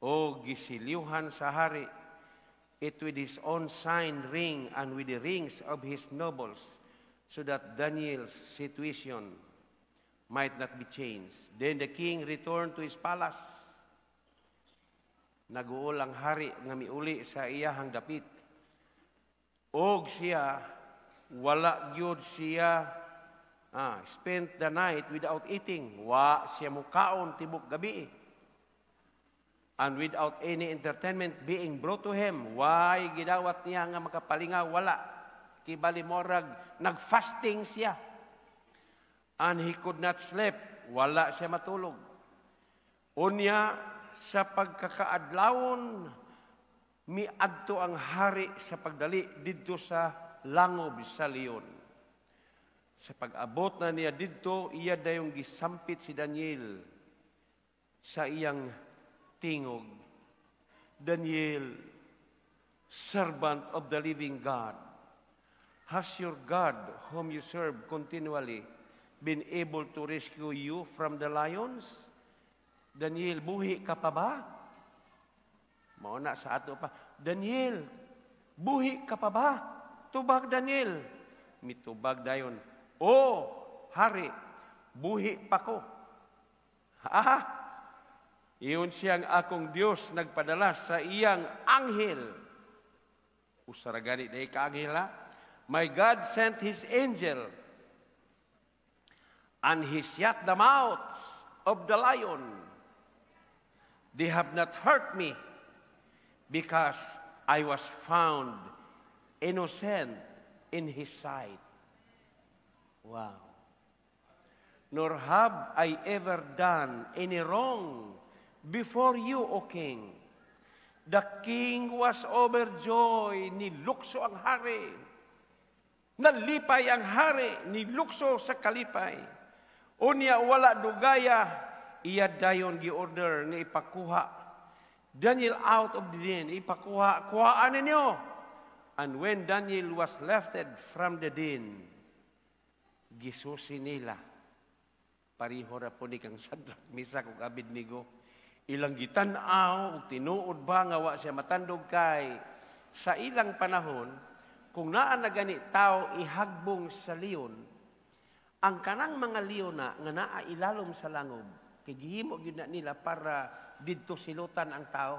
o giselyuhan sa hari it with his own sign ring and with the rings of his nobles, so that Daniel's situation might not be changed. Then the king returned to his palace. Naguol ang hari nga miuli sa iyahang dapit. Og siya, wala gyud siya, spent the night without eating. Wa siya mukaon tibok gabi. And without any entertainment being brought to him. Why gidawat niya nga makapalingaw? Wala. Kibali morag, nagfasting siya. And he could not sleep. Wala siya matulog. Unya, sa pagkakaadlawon, miadto ang hari sa pagdali didto sa langob sa leon. Sa pag-abot na niya didto, iya dayong gisampit si Daniel sa iyang tingog. "Daniel, servant of the living God, has your God, whom you serve continually, been able to rescue you from the lions? Daniel, buhi ka pa ba?" Mao na sa ato pa. "Daniel, buhi ka pa ba? Tubag, Daniel." Mitubag dayon, "O, hari, buhi pa ko. Ah, iyon siyang akong Diyos nagpadala sa iyang anghel." Usa ra gani diay ka anghel ha? "My God sent his angel and he shut the mouths of the lion. They have not hurt me because I was found innocent in his sight." Wow. "Nor have I ever done any wrong before you, O king." The king was overjoyed. Nilukso ang hari. Nalipay ang hari. Nilukso sa kalipay. Unya wala dugaya, iya dayon gi-order nga ipakuha Daniel out of the den. "Ipakuha, kuhaan ninyo." And when Daniel was lifted from the den, gisusi nila. Pareho ra po ni kang Shadrach, Meshach ug Abednego. Ilang gitan-aw ug tinuod ba nga wa siya matandog, kay sa ilang panahon, kung naa na gani tao ihagbong sa leon, ang kanang mga leon na nga naa ilalom sa langob, kay gihimo gyud na nila para didto silutan ang tao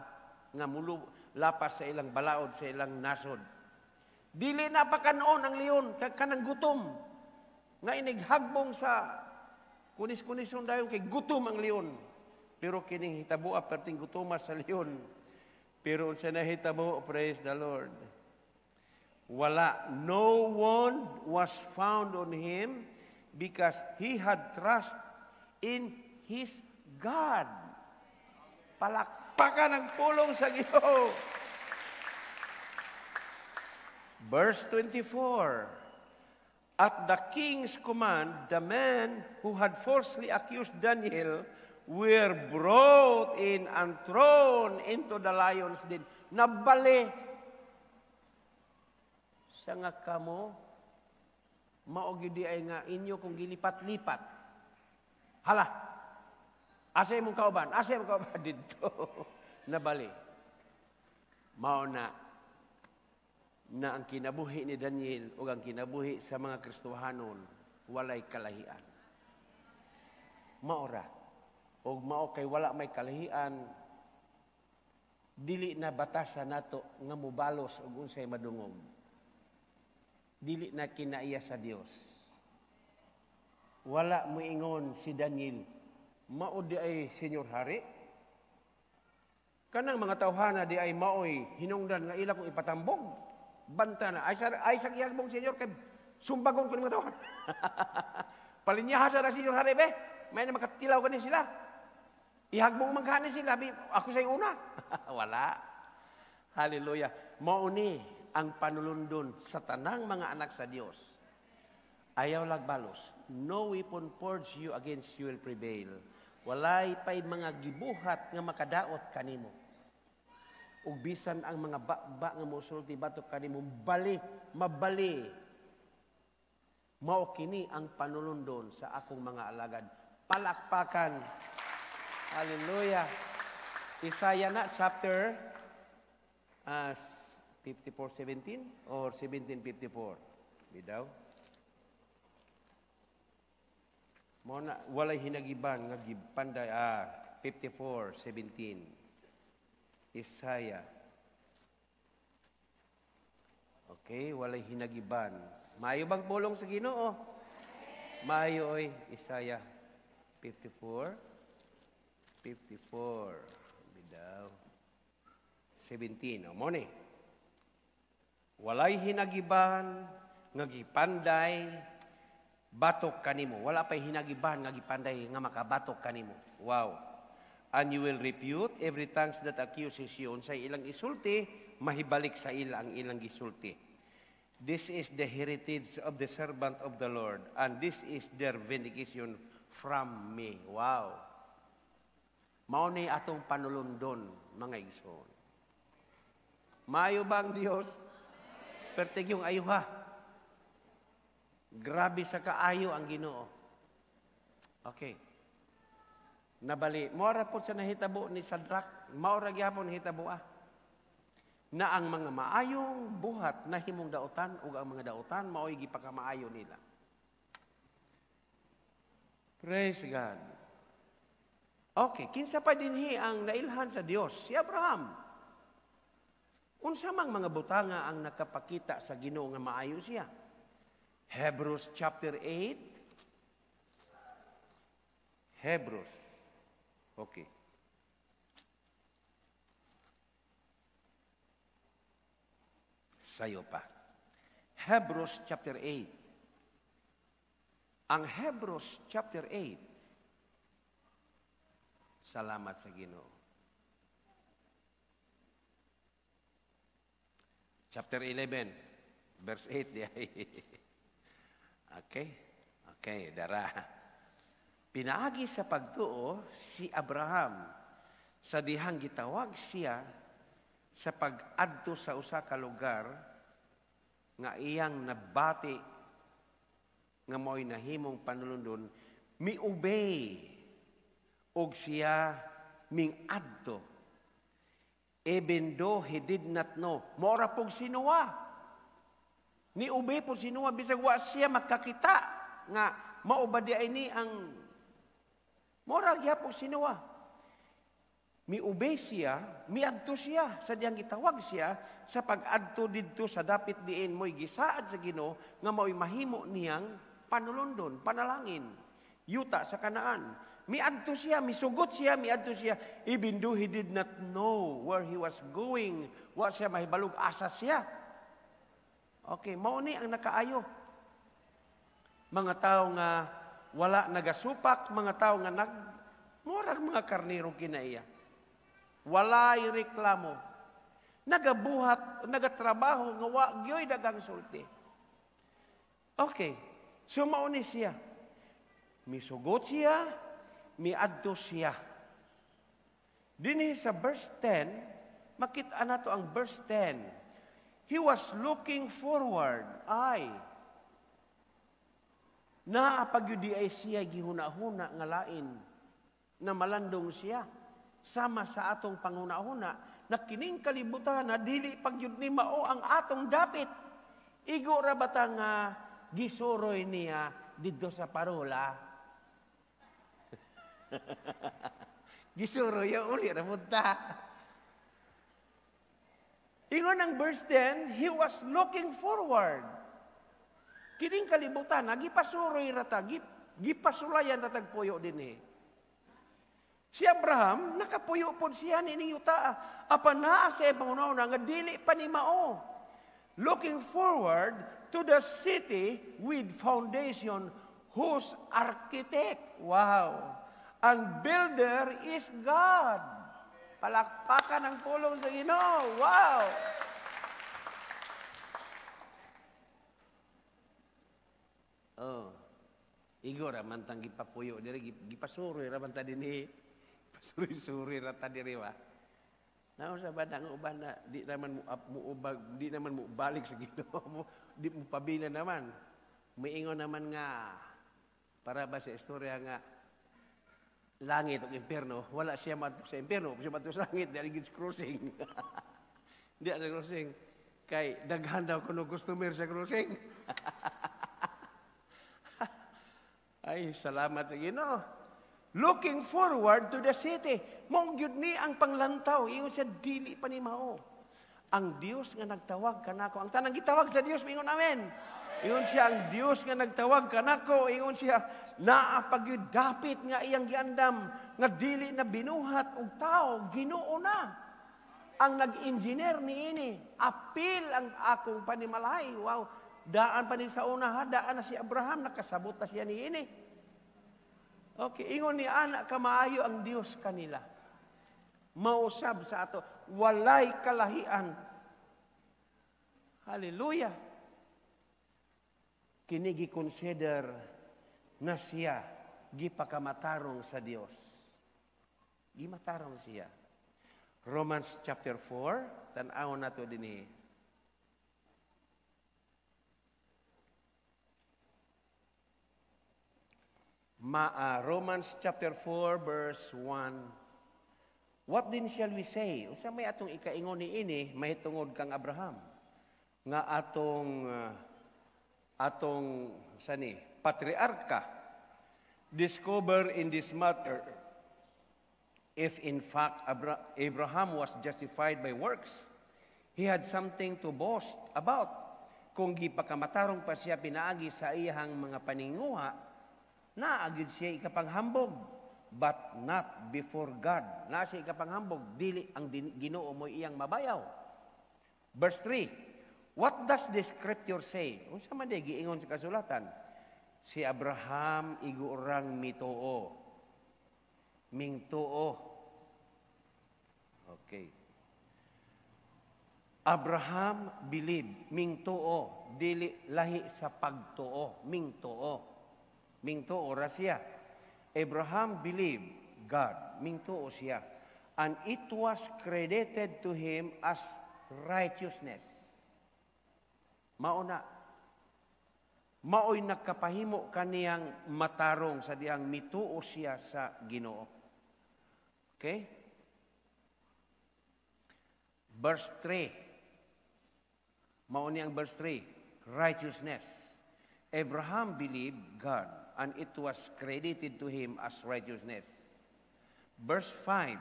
nga mulu lapas sa ilang balaod, sa ilang nasod. Dili na pakanon ang leon kay kanang gutom nga inighagbong sa kunis-kunison dayon kay gutom ang leon. Pero kining hitabo perting gutoma sa leon. Pero unsa nahitabo, praise the Lord? Wala, no wound was found on him because he had trust in his God. Palakpakan ang pulong sa Ginoo. Verse 24. At the king's command, the men who had falsely accused Daniel were brought in and thrown into the lion's den. Nabali. Sa nga kamo, mao gyud ay nga inyo kung gilipat-lipat. "Hala, asa imong kauban? Asa imong kauban?" Didto. Nabali. Mao na na ang kinabuhi ni Daniel o ang kinabuhi sa mga Kristohanon. Walay kalahian. Maora. Og mao kay wala may kalahian, dili na batasa nato nga mobalos og unsay madungog. Dili na kinaiya sa Dios. Wala moingon si Daniel, mao di ay Senyor Hari? Kanang mga tawhana di ay maoy hinungdan nga ila kong ipatambog. Banta na. Ay sa iyagbong Senyor, kay sumbagon ko ng mga tawhana. Palinyaha sa na Senyor Hari, be. May na makatilaw ka sila. Ihagbong magkani sila. Ako sa'y una. Wala. Hallelujah. Mao ni ang panulundon sa tanang mga anak sa Dios. Ayaw lagbalos. No weapon forged you against you will prevail. Walay pa'y mga gibuhat nga makadaot kanimo. Ug bisan ang mga ba nga mosulti batok kanimo, bali, mabali. Mao kini ang panulundon sa akong mga alagad. Palakpakan. Hallelujah. Isaiah na chapter 54:17 or 17:54. Bidaw. Mo na walay hinagiban nga gipanday 54:17. Isaiah. Okay, walay hinagiban. Maayo bang pulong sa Ginoo? Maayo oy, Isaiah 54 bidaw 17. O mo ni. Walay hinagiban nga gipanday batok kanimo. Wala pay hinagiban nga gipanday nga makabatok kanimo. Wow. And you will refute every tongue that accuses you. Unsay ilang isulti, mahibalik sa ila ang ilang gisulti. This is the heritage of the servant of the Lord, and this is their vindication from me. Wow. Mao ni atong panulundon, mga igsoon. Maayo ba ang Dios? Pertig yung ayuha. Grabe sa kaayo ang Ginoo. Okay. Nabali, mora po sa nahitabo ni Sadrach, maura gyapon nahitabo na ang mga maayong buhat nahimong dautan ug ang mga dautan maoy gipakamaayo nila. Praise God. Okay, kinsa pa dinhi ang nailhan sa Dios? Si Abraham. Unsa mang mga butanga ang nakapakita sa Ginoo nga maayo siya? Hebrews chapter 8. Hebrews. Okay. Sayo pa. Hebrews chapter 8. Ang Hebrews chapter 8. Salamat sa Ginoo. Chapter 11, verse 8. Okay? Okay, dara. Pinaagi sa pagtuo si Abraham sa dihang gitawag siya sa pag-adto sa usa ka lugar nga iyang nabati nga mao'y nahimong panulundon, mi-obey og siya ming-adto. Even though he did not know, mora pog si Noah. Ni-obey po si Noah bisag wa siya makakita nga mao ba di ay ni ang mora gyapon si Noah. Mi-obey siya, miadto siya sa diyang gitawag siya sa pag-adto didto sa dapit diin mo'y gisaad sa Ginoo nga mao'y mahimo niyang panulundon, panalangin, yuta sa Kanaan. Miadto siya, misugot siya, miadto siya. Even though he did not know where he was going, wa siya mahibalog asa siya. Okay, mao ni ang nakaayo. Mga tao nga wala nagasupak, mga tao nga murag mga karnero kinaiya. Walay reklamo. Nagabuhat, nagatrabaho, nga wa gyoy dagang sulti. Okay, so mao ni siya. Misugot siya, miadto siya. Dinhi sa verse 10, makita nato ang verse 10. He was looking forward. Ay, naa pagyud di ay siya gihuna-huna nga lain na malandong siya. Sama sa atong panghuna-huna na kining kalibutan na dili pagyud ni mao ang atong dapit. Igo ra bata nga gisuroy niya didto sa parola. Gisuro ya uli ra punta. Ingon ang verse 10, he was looking forward. Kining kalibutan, gipasuroy rata, gipasulayan ratag puyo dinhi. Si Abraham, nakapuyo pod siya nining yuta. Apan naa sa iyang panghuna nga dili pa ni mao. Looking forward to the city with foundation whose architect, wow, ang builder is God. Palakpakan ang pulong sa Ginoo. Wow! Oh. Igo ra man tang gipapuyo diri, gipasuroy ra man ta dinhi. Pasuroy-suroy ra ta diri ba. Nao sa ba ang uban na di naman mo muubag, di naman mo balik sa Ginoo mo, di mo pabila naman. Miingon naman nga para ba sa istorya nga langit ug impierno, wala siya madto sa impierno, siya madto sa langit, di gid crossing. Di na crossing. Kay daghan daw kuno customer sa crossing. Ay, salamat sa Ginoo. Looking forward to the city. Mao gyud ni ang panglantaw. Ingon siya, dili pa ni mao. Ang Dios nga nagtawag kanako. Ang tanang gitawag sa Dios, ingon amen. Ingon siya, ang Dios nga nagtawag kanako. Ingon siya, naa pa gyud dapit nga iyang giandam, nga dili na binuhat og tao, Ginoo na. Ang nag-engineer niini, apil ang akong panimalay. Wow. Daan pa ni sa una, ha? Daan na si Abraham, nakasabot na siya niini. Okay, ingon ni ana kamaayo ang Dios kanila. Mausab sa ato, walay kalahian. Hallelujah. Kini gi-consider na siya gipakamatarong sa Dios. Gimatarong siya. Romans chapter 4, tan-awon nato dinhi. Romans chapter 4 verse 1. What then shall we say? Unsa may atong ikaingon niini mahitungod kang Abraham nga atong atong sani patriarka, discover in this matter if in fact Abraham was justified by works, he had something to boast about. Kung gipakamatarong pa siya pinaagi sa iyang mga paninguha, naagid siya ikapanghambog, but not before God. Na siya ikapanghambog, dili ang Ginoo mo iyang mabayaw. Verse 3, what does the scripture say? Unsa man di giingon sa kasulatan? Si Abraham igurang mituo. Mingtuo. Okay. Abraham believed, mingtuo, dili lahi sa pagtuo, mingtuo. Mingtuo ra siya. Abraham believed God, mingtuo siya. And it was credited to him as righteousness. Mauna, maoy nagkapahimo kaniyang matarong sa diyang mituo siya sa Ginoo. Okay? Verse 3. Mao ni ang verse 3. Righteousness. Abraham believed God and it was credited to him as righteousness. Verse 5.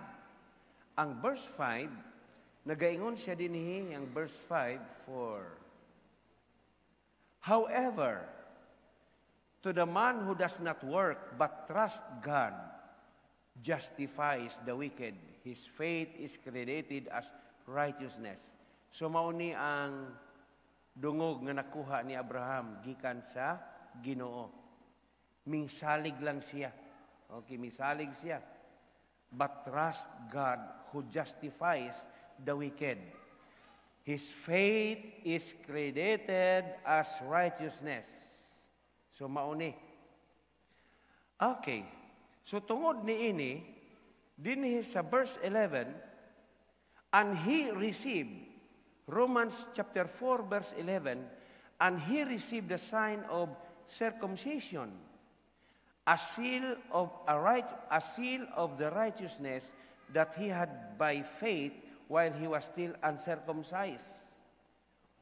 Ang verse 5, nagaingon siya dinhi ang verse 5 for however, to the man who does not work but trust God justifies the wicked. His faith is credited as righteousness. So mao ni ang dungog nga nakuha ni Abraham gikan sa Ginoo. Mingsalig lang siya. Okay, misalig siya. But trust God who justifies the wicked. His faith is credited as righteousness. So mauni. Okay. So tungod niini, dinhi sa verse 11, and he received, Romans chapter 4 verse 11, and he received the sign of circumcision, a seal of the righteousness that he had by faith while he was still uncircumcised.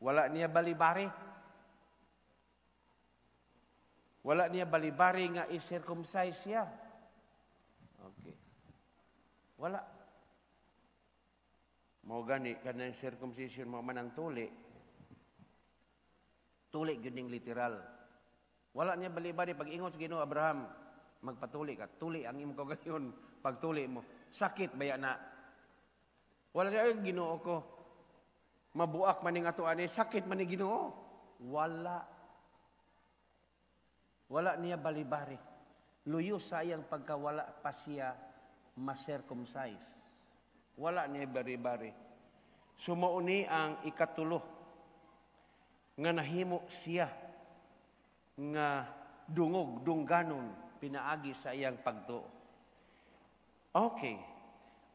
Wala niya balibari. Wala niya balibari nga i-circumcise siya. Okay. Wala. Mao gani kanang circumcision mo man ang tuli. Tuli gyud ning literal. Wala niya balibari pag ingon sa Ginoo, "Abraham, magpatuli ka." Tuli ang imong kaugalingon pagtuli mo. Sakit baya na. Wala siya, "Ay, Ginoo ko. Mabuak man ning ato ani, sakit man ni Ginoo." Wala. Wala niya balibari. Luyo sayang pagkawala pa siya ma-circumcise. Wala niya bari-bari. So mao ni ang ikatulo nga nahimo siya nga dungog, dungganon, pinaagi sa iyang pagtuo. Okay.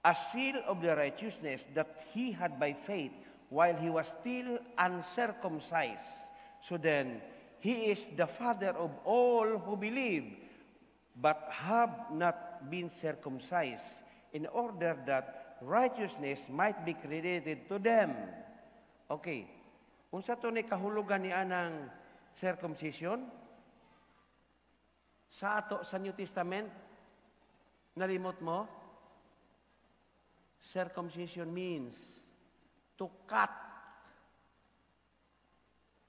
A seal of the righteousness that he had by faith while he was still uncircumcised. So then, he is the father of all who believe, but have not been circumcised, in order that righteousness might be credited to them. Okay. Unsa to ni kahulugan ni anang circumcision? Sa ato sa New Testament, nalimot mo? Circumcision means to cut.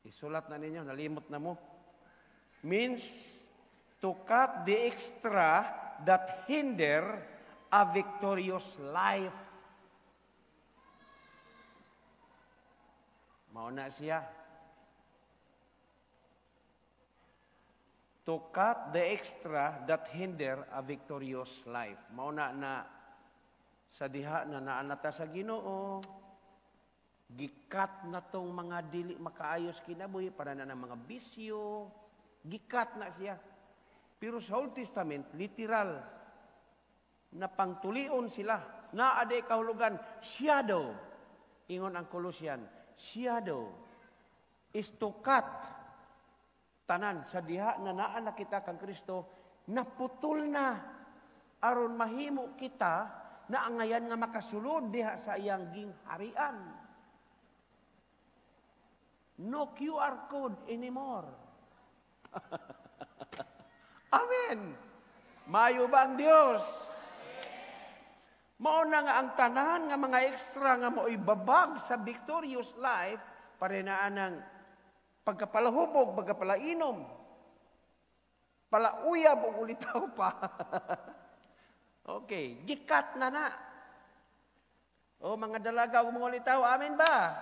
Isulat na ninyo, nalimot na mo. Means to cut the extra that hinder a victorious life. Mao na siya. To cut the extra that hinder a victorious life. Mao na na sa diha na naanata sa Ginoo, gikat na tong mga dili makaayos kinabuhi para na ng mga bisyo, gikat na siya. Pero sa Old Testament, literal, na pangtulion sila, naa day kahulugan, shadow. Ingon ang Colossian, shadow is to cut tanan sa diha na naa na kita kang Kristo, naputol na aron mahimo kita na angayan nga makasulod diha sa iyang gingharian. No QR code anymore. Amen. Mayo ba ang Dios? Mao na nga ang tanan nga mga extra nga mao'y babag sa victorious life, parenaan ng pagkapalahubog, pagkapalainom, palauyab o ulitaw pa. Okay, gikat na na. O mga dalaga o mga ulitaw, amen ba?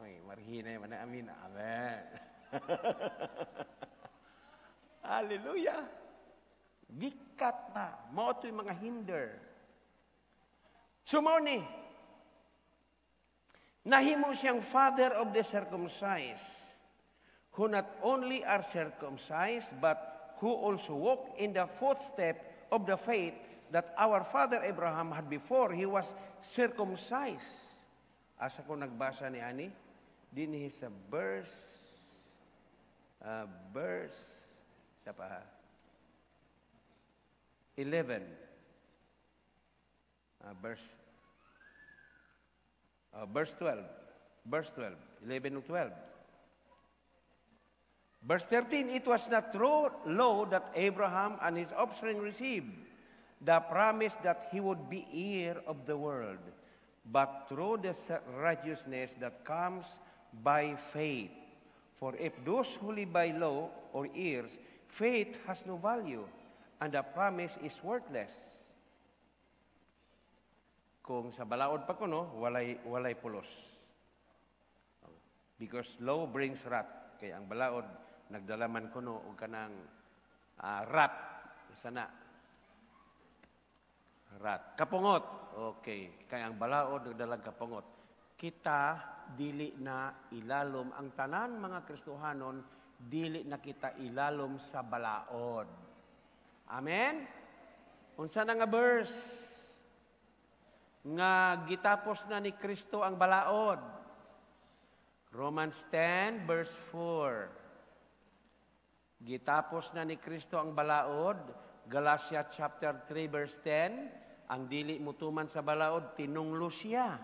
Ay, marhina yung mga amin. Amen. Hallelujah. Gikat na. Mao to'y mga hinder. So mao ni, nahimo siyang father of the circumcised, who not only are circumcised, but who also walk in the footstep of the faith that our father Abraham had before he was circumcised. Asa ko nagbasa ni ani? Dinhi sa verse sa pa 11. Verse 12. Verse 12. 11 to 12. Verse 13, it was not through law that Abraham and his offspring received the promise that he would be heir of the world, but through the righteousness that comes by faith. For if those who live by law are heirs, faith has no value, and the promise is worthless. Kung sa balaod pa kuno, walay pulos. Because law brings wrath. Kaya ang balaod, nagdalaman kuno og kanang wrath. Isa na. Wrath. Kapungot. Okay. Kaya ang balaod, nagdalag kapungot. Kita, dili na ilalom. Ang tanan mga Kristohanon, dili na kita ilalom sa balaod. Amen? Unsa na nga verse? Nga gitapos na ni Kristo ang balaod. Romans 10 verse 4. Gitapos na ni Kristo ang balaod. Galatia chapter 3 verse 10. Ang dili mutuman sa balaod, tinunglo siya.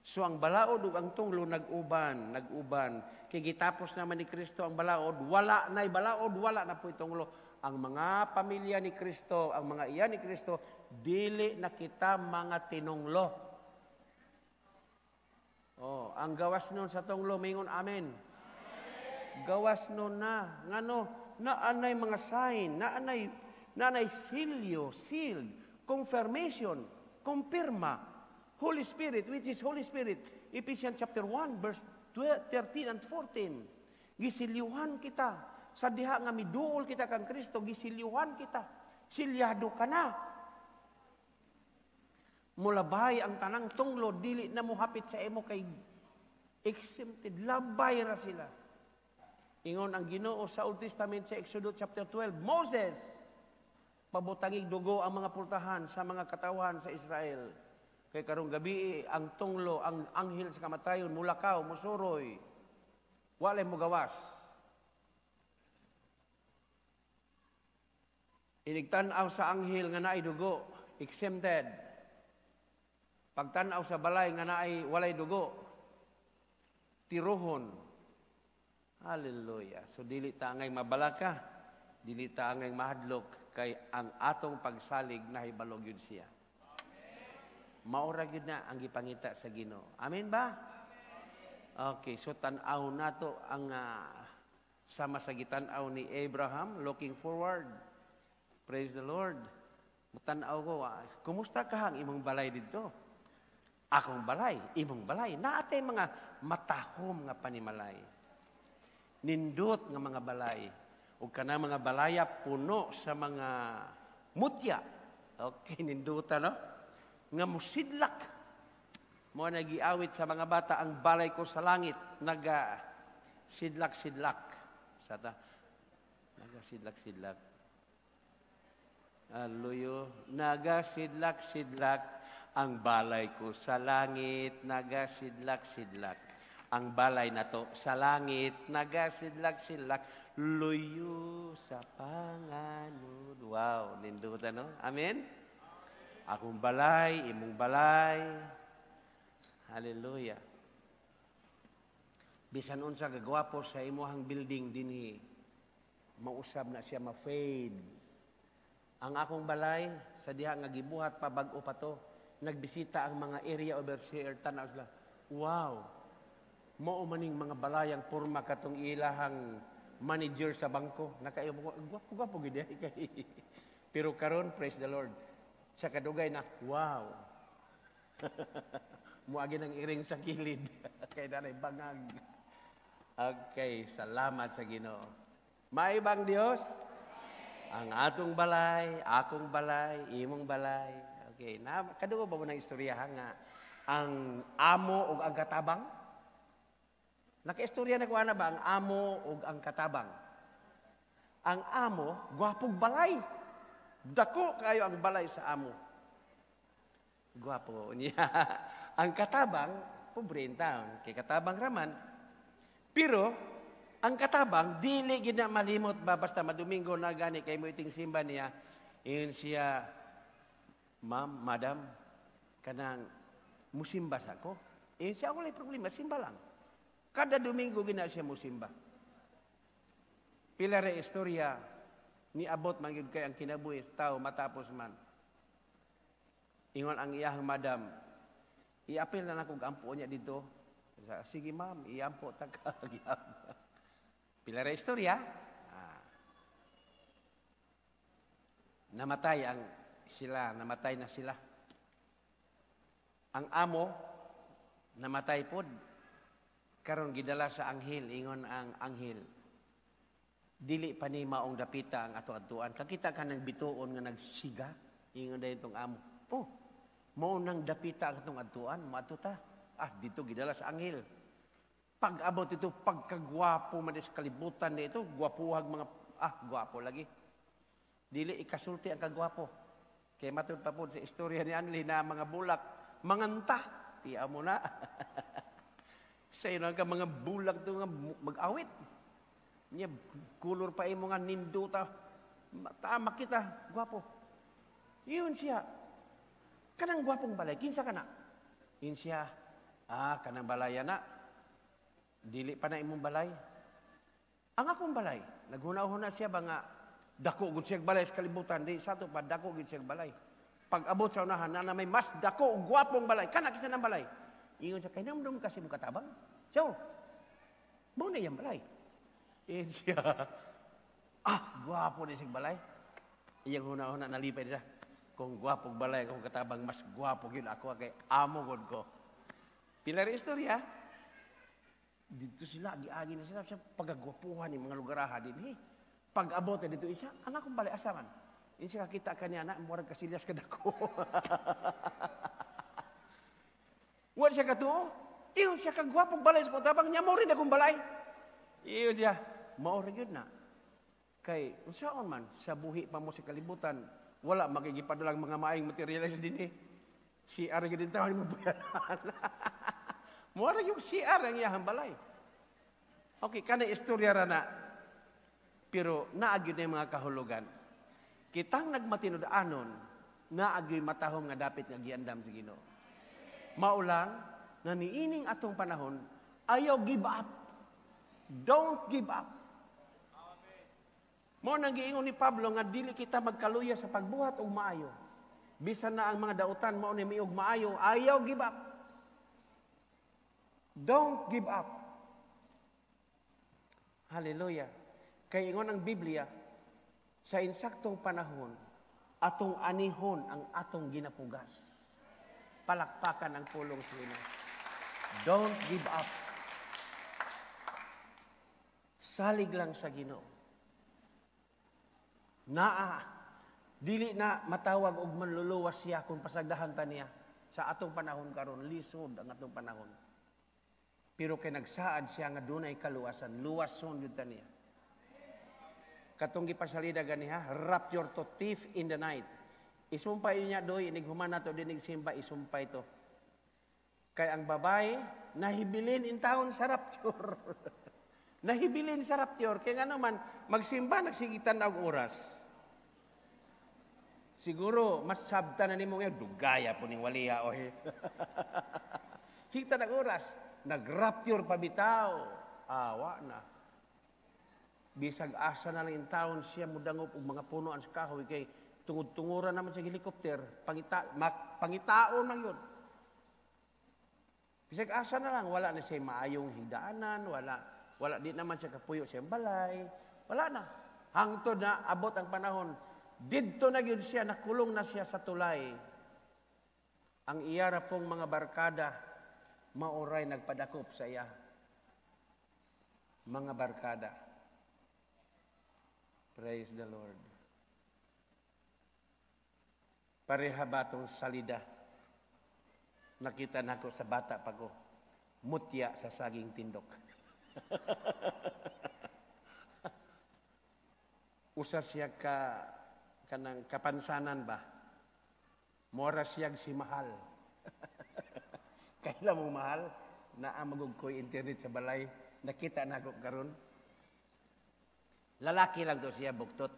So ang balaod ug ang tunglo nag-uban, nag-uban. Kay gitapos naman ni Kristo ang balaod, wala na'y balaod, wala na po'y tunglo. Ang mga pamilya ni Kristo, ang mga iya ni Kristo, dili na kita mga tinunglo. Oh, ang gawas nun sa tunglo, mingon amen. Gawas nun na. Ngano, naanay mga sign, naanay silyo, seal, confirmation, kumpirma. Holy Spirit, which is Holy Spirit. Ephesians chapter 1, verse 12, 13 and 14. Gisilyuhan kita. Sa diha nga miduol kita kang Kristo, gisilyuhan kita. Silyado ka na. Mulabay ang tanang tunglo, dili na mohapit sa imo kay exempted. Labay ra sila. Ingon ang Ginoo sa Old Testament sa Exodus chapter 12, "Moses, pabutangig dugo ang mga pultahan sa mga katawhan sa Israel. Kay karong gabi ang tunglo, ang anghel sa kamatayon, mulakaw, musuroy. Walay mugawas." Inigtan-aw sa anghel nga naay dugo, exempted. Pagtan-aw sa balay nga naay walay dugo, tiruhon. Hallelujah. So dili ta angay mabalaka, dili ta angay mahadlok kay ang atong pagsalig nahibalog yun siya. Maura gyud na ang gipangita sa Ginoo. Amen ba? Okay, so tan-aw nato ang sama sa gitan-aw ni Abraham, looking forward. Praise the Lord. Mutan-aw ko, kumusta ka ang imong balay didto? Akong balay, imong balay. Naatay mga matahom nga panimalay. Nindot nga mga balay. Ug kana mga balaya puno sa mga mutya. Okay, ninduta, no? Nga musidlak. Mo nagiawit sa mga bata, "Ang balay ko sa langit, naga sidlak-sidlak." Sata, naga sidlak-sidlak. Aluyo, naga sidlak-sidlak ang balay ko sa langit, naga sidlak-sidlak. Ang balay nato sa langit, naga sidlak-sidlak, luyo sa panganod. Wow, ninduta, no? Amen? Akong balay, imong balay. Hallelujah. Bisan unsa kagwapo sa imong building dinhi, mausab na siya, ma-fade. Ang akong balay, sa diha nga gibuhat pa, bag-o pa to, nagbisita ang mga area overseer, tanaw sila. "Wow, mao maning mga balayang porma katong ilahang manager sa bangko." Nakaiyo mo, gwapo-gwapo gid ay kay. Pero karon, praise the Lord, sa kadugay na, wow. Muagi ng iring sa kilid. Kay nanay bangag. Okay, salamat sa Ginoo. Maibang Dios? Ang atong balay, akong balay, imong balay. Okay, na kadugo ba mo ng istorya nga ang amo ug ang katabang? Nakaistorya na ko ana ba ang amo ug ang katabang? Ang amo, gwapog balay. Dako kayo ang balay sa amo. Gwapo niya. Ang katabang, pobre in town. Kay katabang raman. Pero, ang katabang, dili gid na malimot ba, basta madomingo na gani kay mo iting simba niya. Ingon siya, "Ma'am, madam, kanang musimba sa ko." Ingon siya, "Walay problema, simba lang." Kada Domingo gina siya musimba. Pila ra istorya, niabot man gyud kay ang kinabuhi sa tao matapos man. Ingon ang iyahang madam, "Iapil na nako ampo niya dito." "Sige ma'am, iampo ta ka." Pila ra istorya. Namatay ang sila, namatay na sila. Ang amo namatay pod. Karon gidala sa anghel, ingon ang anghel, "Dili pa ni maong dapita ang ato adtuan. Kakita ka ng bituon nga nagsiga." Ingon dayon tong amo, "Oh, mao nang dapita ang atong adtuan, moadto ta." Dito gidala sa anghel. Pag-abot ito, pagkagwapo man sa kalibutan nito, gwapuhag mga, gwapo lagi. Dili ikasulti ang kagwapo. Kay matud pa po sa istorya ni Anli na mga bulak, manganta, tiya mo na. Sa ino ka mga bulak to nga mag-awit. Nya kulor pa imo nga ninduta. Tama kita, gwapo. Yun siya. "Kanang gwapong balay, kinsa kana?" Yun siya, Ah, kanang balaya na. Dili pa na imong balay. Ang akong balay, naghuna-huna siya ba nga dako gud siya balay sa kalibutan, di sa ato pa dako gud siya balay. Pag abot sa unahan na may mas dako ug gwapong balay, kana kisa ng balay. Ingon siya, kay namdum kasi mo katabang. So, mao na iyang balay. Ingon siya, ah, gwapo ni siyang balay. Iyang huna-huna, nalipay siya. Kung gwapong balay akong katabang, mas gwapo gyud ako kay amo gud ko. Pila rin istorya. Dito sila, giagi na sila sa pagagwapuhan ni mga lugaraha din. Eh. Pag abot na dito isa, anak kong balay, asa man? Insa kakita kaniya na, murag kasilyas kadako. Wa siya katuo. Iyon siya kagwapong balay sa katabang niya, mo rin akong balay. Iyon siya, mao ra gyud na. Kay, unsaon man, sa buhi pa mo sa kalibutan, wala magigipadalang mga maayong materials din eh. CR gyud din tawon mo bayaran. Mura yung CR ang iyahang balay. Okay, kana istorya ra na. Pero naa gyud na mga kahulugan. Kitang nagmatinud-anon, naa gyud matahom nga dapit nga giandam sa Ginoo. Maulang na niining atong panahon, ayaw give up. Don't give up. Mao nang giingon ni Pablo nga dili kita magkaluya sa pagbuhat og maayo. Bisan na ang mga dautan mao ni miog maayo, ayaw give up. Don't give up. Hallelujah. Kay ingon ang Biblia, sa insaktong panahon, atong anihon ang atong ginapugas. Palakpakan ang pulong sa Ginoo. Don't give up. Salig lang sa Ginoo. Naa, dili na matawag og manluluwas siya kung pasagdahan ta niya. Sa atong panahon karon, lisod ang atong panahon. Pero kay nagsaad siya nga dunay kaluwasan, luwason gyud ta niya. Katong gipasalida ganiha, rapture to thief in the night. Isumpay niya doy, inig human nato dinig simba, isumpay to. Kay ang babae, nahibilin in taon sa rapture. Nahibilin sa rapture. Kaya nga naman, magsimba, nagsigitan og oras. Siguro, mas sabta na nimo ngayon, dugaya po ning waliya, oy. Kita ng oras, nag-rapture pa bitaw. Awa na. Bisag asa na lang in taon siya mudangop og mga punoan sa kahoy kay tungod-tunguran naman sa helicopter, pangitaon lang yun. Bisag asa na lang, wala na siya maayong higdaanan, wala di naman siya kapuyo sa balay, wala na. Hangtod na abot ang panahon, didto na gyud siya, nakulong na siya sa tulay. Ang iyara pong mga barkada, maoray nagpadakop sa iya. Mga barkada. Praise the Lord. Pareha ba itong salida? Nakita na ko sa bata pa ko. Mutya sa saging tindok. Usa siya ka kanang kapansanan ba? Mora siyag si mahal. Kaila mo mahal? Naa magug ko'y internet sa balay. Nakita na ako karon. Lalaki lang to siya, buktot.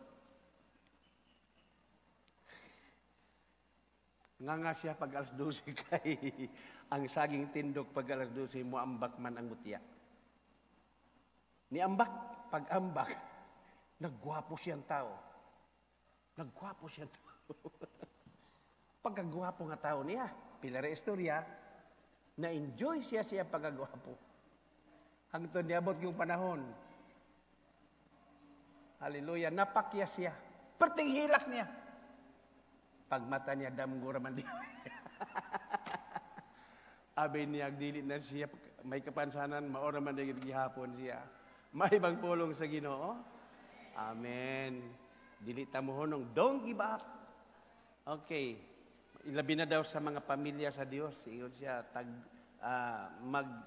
Nga nga siya pag alas 12 kay ang saging tindok pag alas 12 muambak man ang mutya. Niambak, pag ambak, naggwapo siyang tao. Naggwapo siyang tao. Pagkagwapo nga tao niya, pila ra istorya, na-enjoy siya siya pagkagwapo. Hangtod niabot yung panahon. Hallelujah, napakya siya. Perting hilak niya. Pagmata niya, damgo raman niya. Abi niya, dili na siya, may kapansanan, maora man niya gihapon siya. May ibang pulong sa Ginoo. Amen. Dili ta mohunong, don't give up. Okay. Ilabi na daw sa mga pamilya sa Dios. Ingon siya,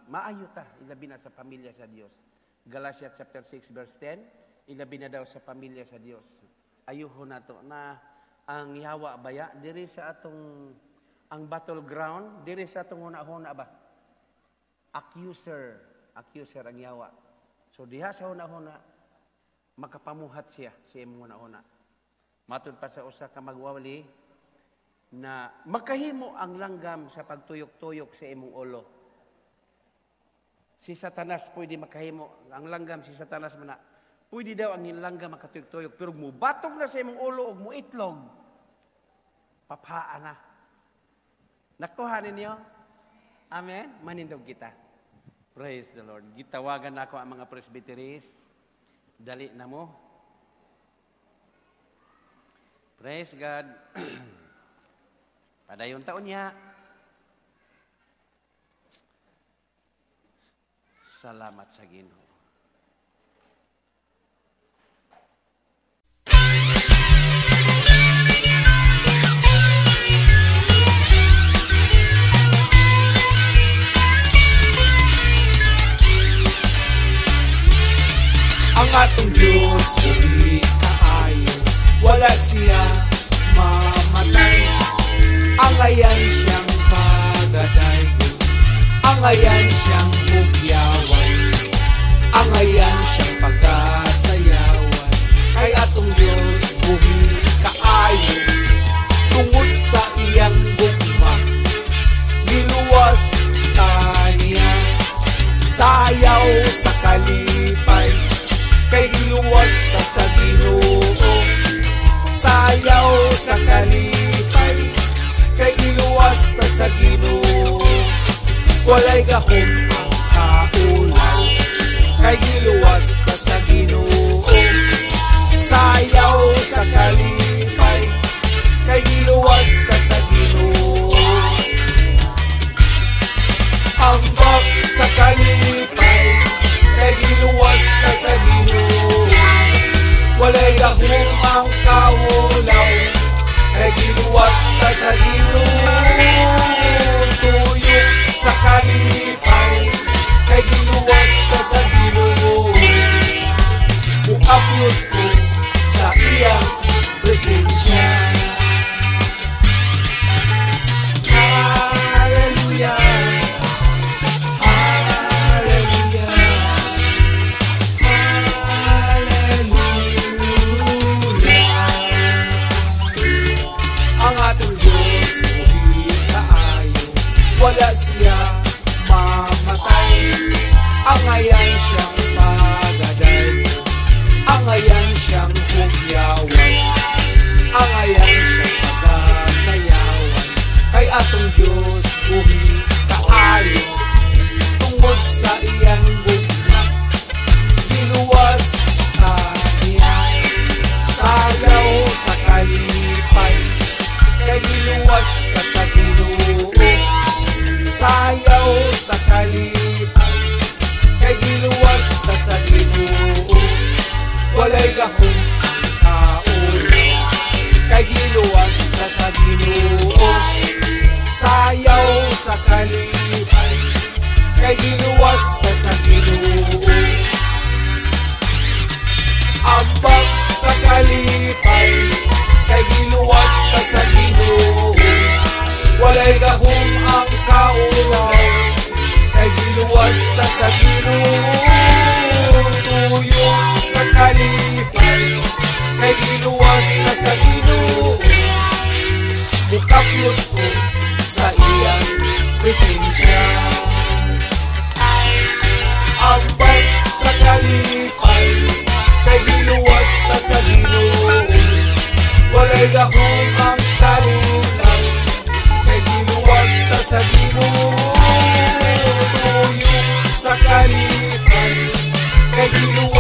maayo ta, ilabi na sa pamilya sa Dios. Galatia chapter 6 verse 10, ilabi na daw sa pamilya sa Dios. Ayuho na to na ang yawa baya diri sa atong ang battleground, diri sa atong huna-huna ba? Accuser, accuser ang yawa. So diha sa huna-huna makapamuhat siya sa imong huna-huna. Matud pa sa usa ka magwawali na makahimo ang langgam sa pagtuyok-tuyok sa imong ulo. Si Satanas pwede makahimo, ang langgam si Satanas man na, pwede daw ang langgam makatuyok-tuyok, pero mubatog na sa imong ulo og muitlog, paphaan na. Nakuha ninyo? Amen? Manindog kita. Praise the Lord. Gitawagan nako ang mga presbyteries. Dali na mo. Praise God. Padayon taon niya. Salamat sa Ginoo. Ang atong Diyos buhi kaayo, wala siya mamatay. Angayan siyang pagadaygon, angayan siyang hugyawan, angayan siyang pagasayawan. Kay atong Diyos buhi kaayo, tungod sa iyang gugma, giluwas ta niya. Sayaw sa kalipay, kay giluwas ta sa Ginoo. Sayaw sa kalipay, kay giluwas ta sa Ginoo. Walay gahom ang kaulaw, kay giluwas ta sa Ginoo. Sayaw sa kalipay, kay giluwas ta sa Ginoo. Ambak sa kalipay, kay giluwas ta sa Ginoo. Walay gahom ang kaulaw, kay giluwas ta sa Ginoo. Tuyok sa kalipay, kay giluwas ta sa Ginoo. Muapyot ko sa iyang presensya. Hallelujah, hallelujah, hallelujah. Ang atong Diyos buhi kaayo, wala siya mamatay. Angayan siyang pagadayon, angayan siyang hugyawan, angayan siyang pagasayawan. Kay atong Diyos buhi kaayo, tungod sa iyang gugma, giluwas ta niya. Sayaw sa kalipay, kay giluwas ta sa Ginoo. Sayaw sa kalipay, kay giluwas ta sa Ginoo. Walay gahom ang kaulaw, kay giluwas ta sa Ginoo. Sayaw sa kalipay, kay giluwas ta sa Ginoo. Ambak sa kalipay, kay giluwas ta sa Ginoo. Walay gahom ang kaulaw, kay giluwas ta sa Ginoo. Tuyok sa kalipay, kay giluwas ta sa Ginoo. Mukapyot ko sa iyang presensya. Ambak sa kalipay, kay giluwas ta sa Ginoo. Walay gahom ang kaulaw, kay giluwas ta sa Ginoo. Tuyok sa kalipay, kay giluwas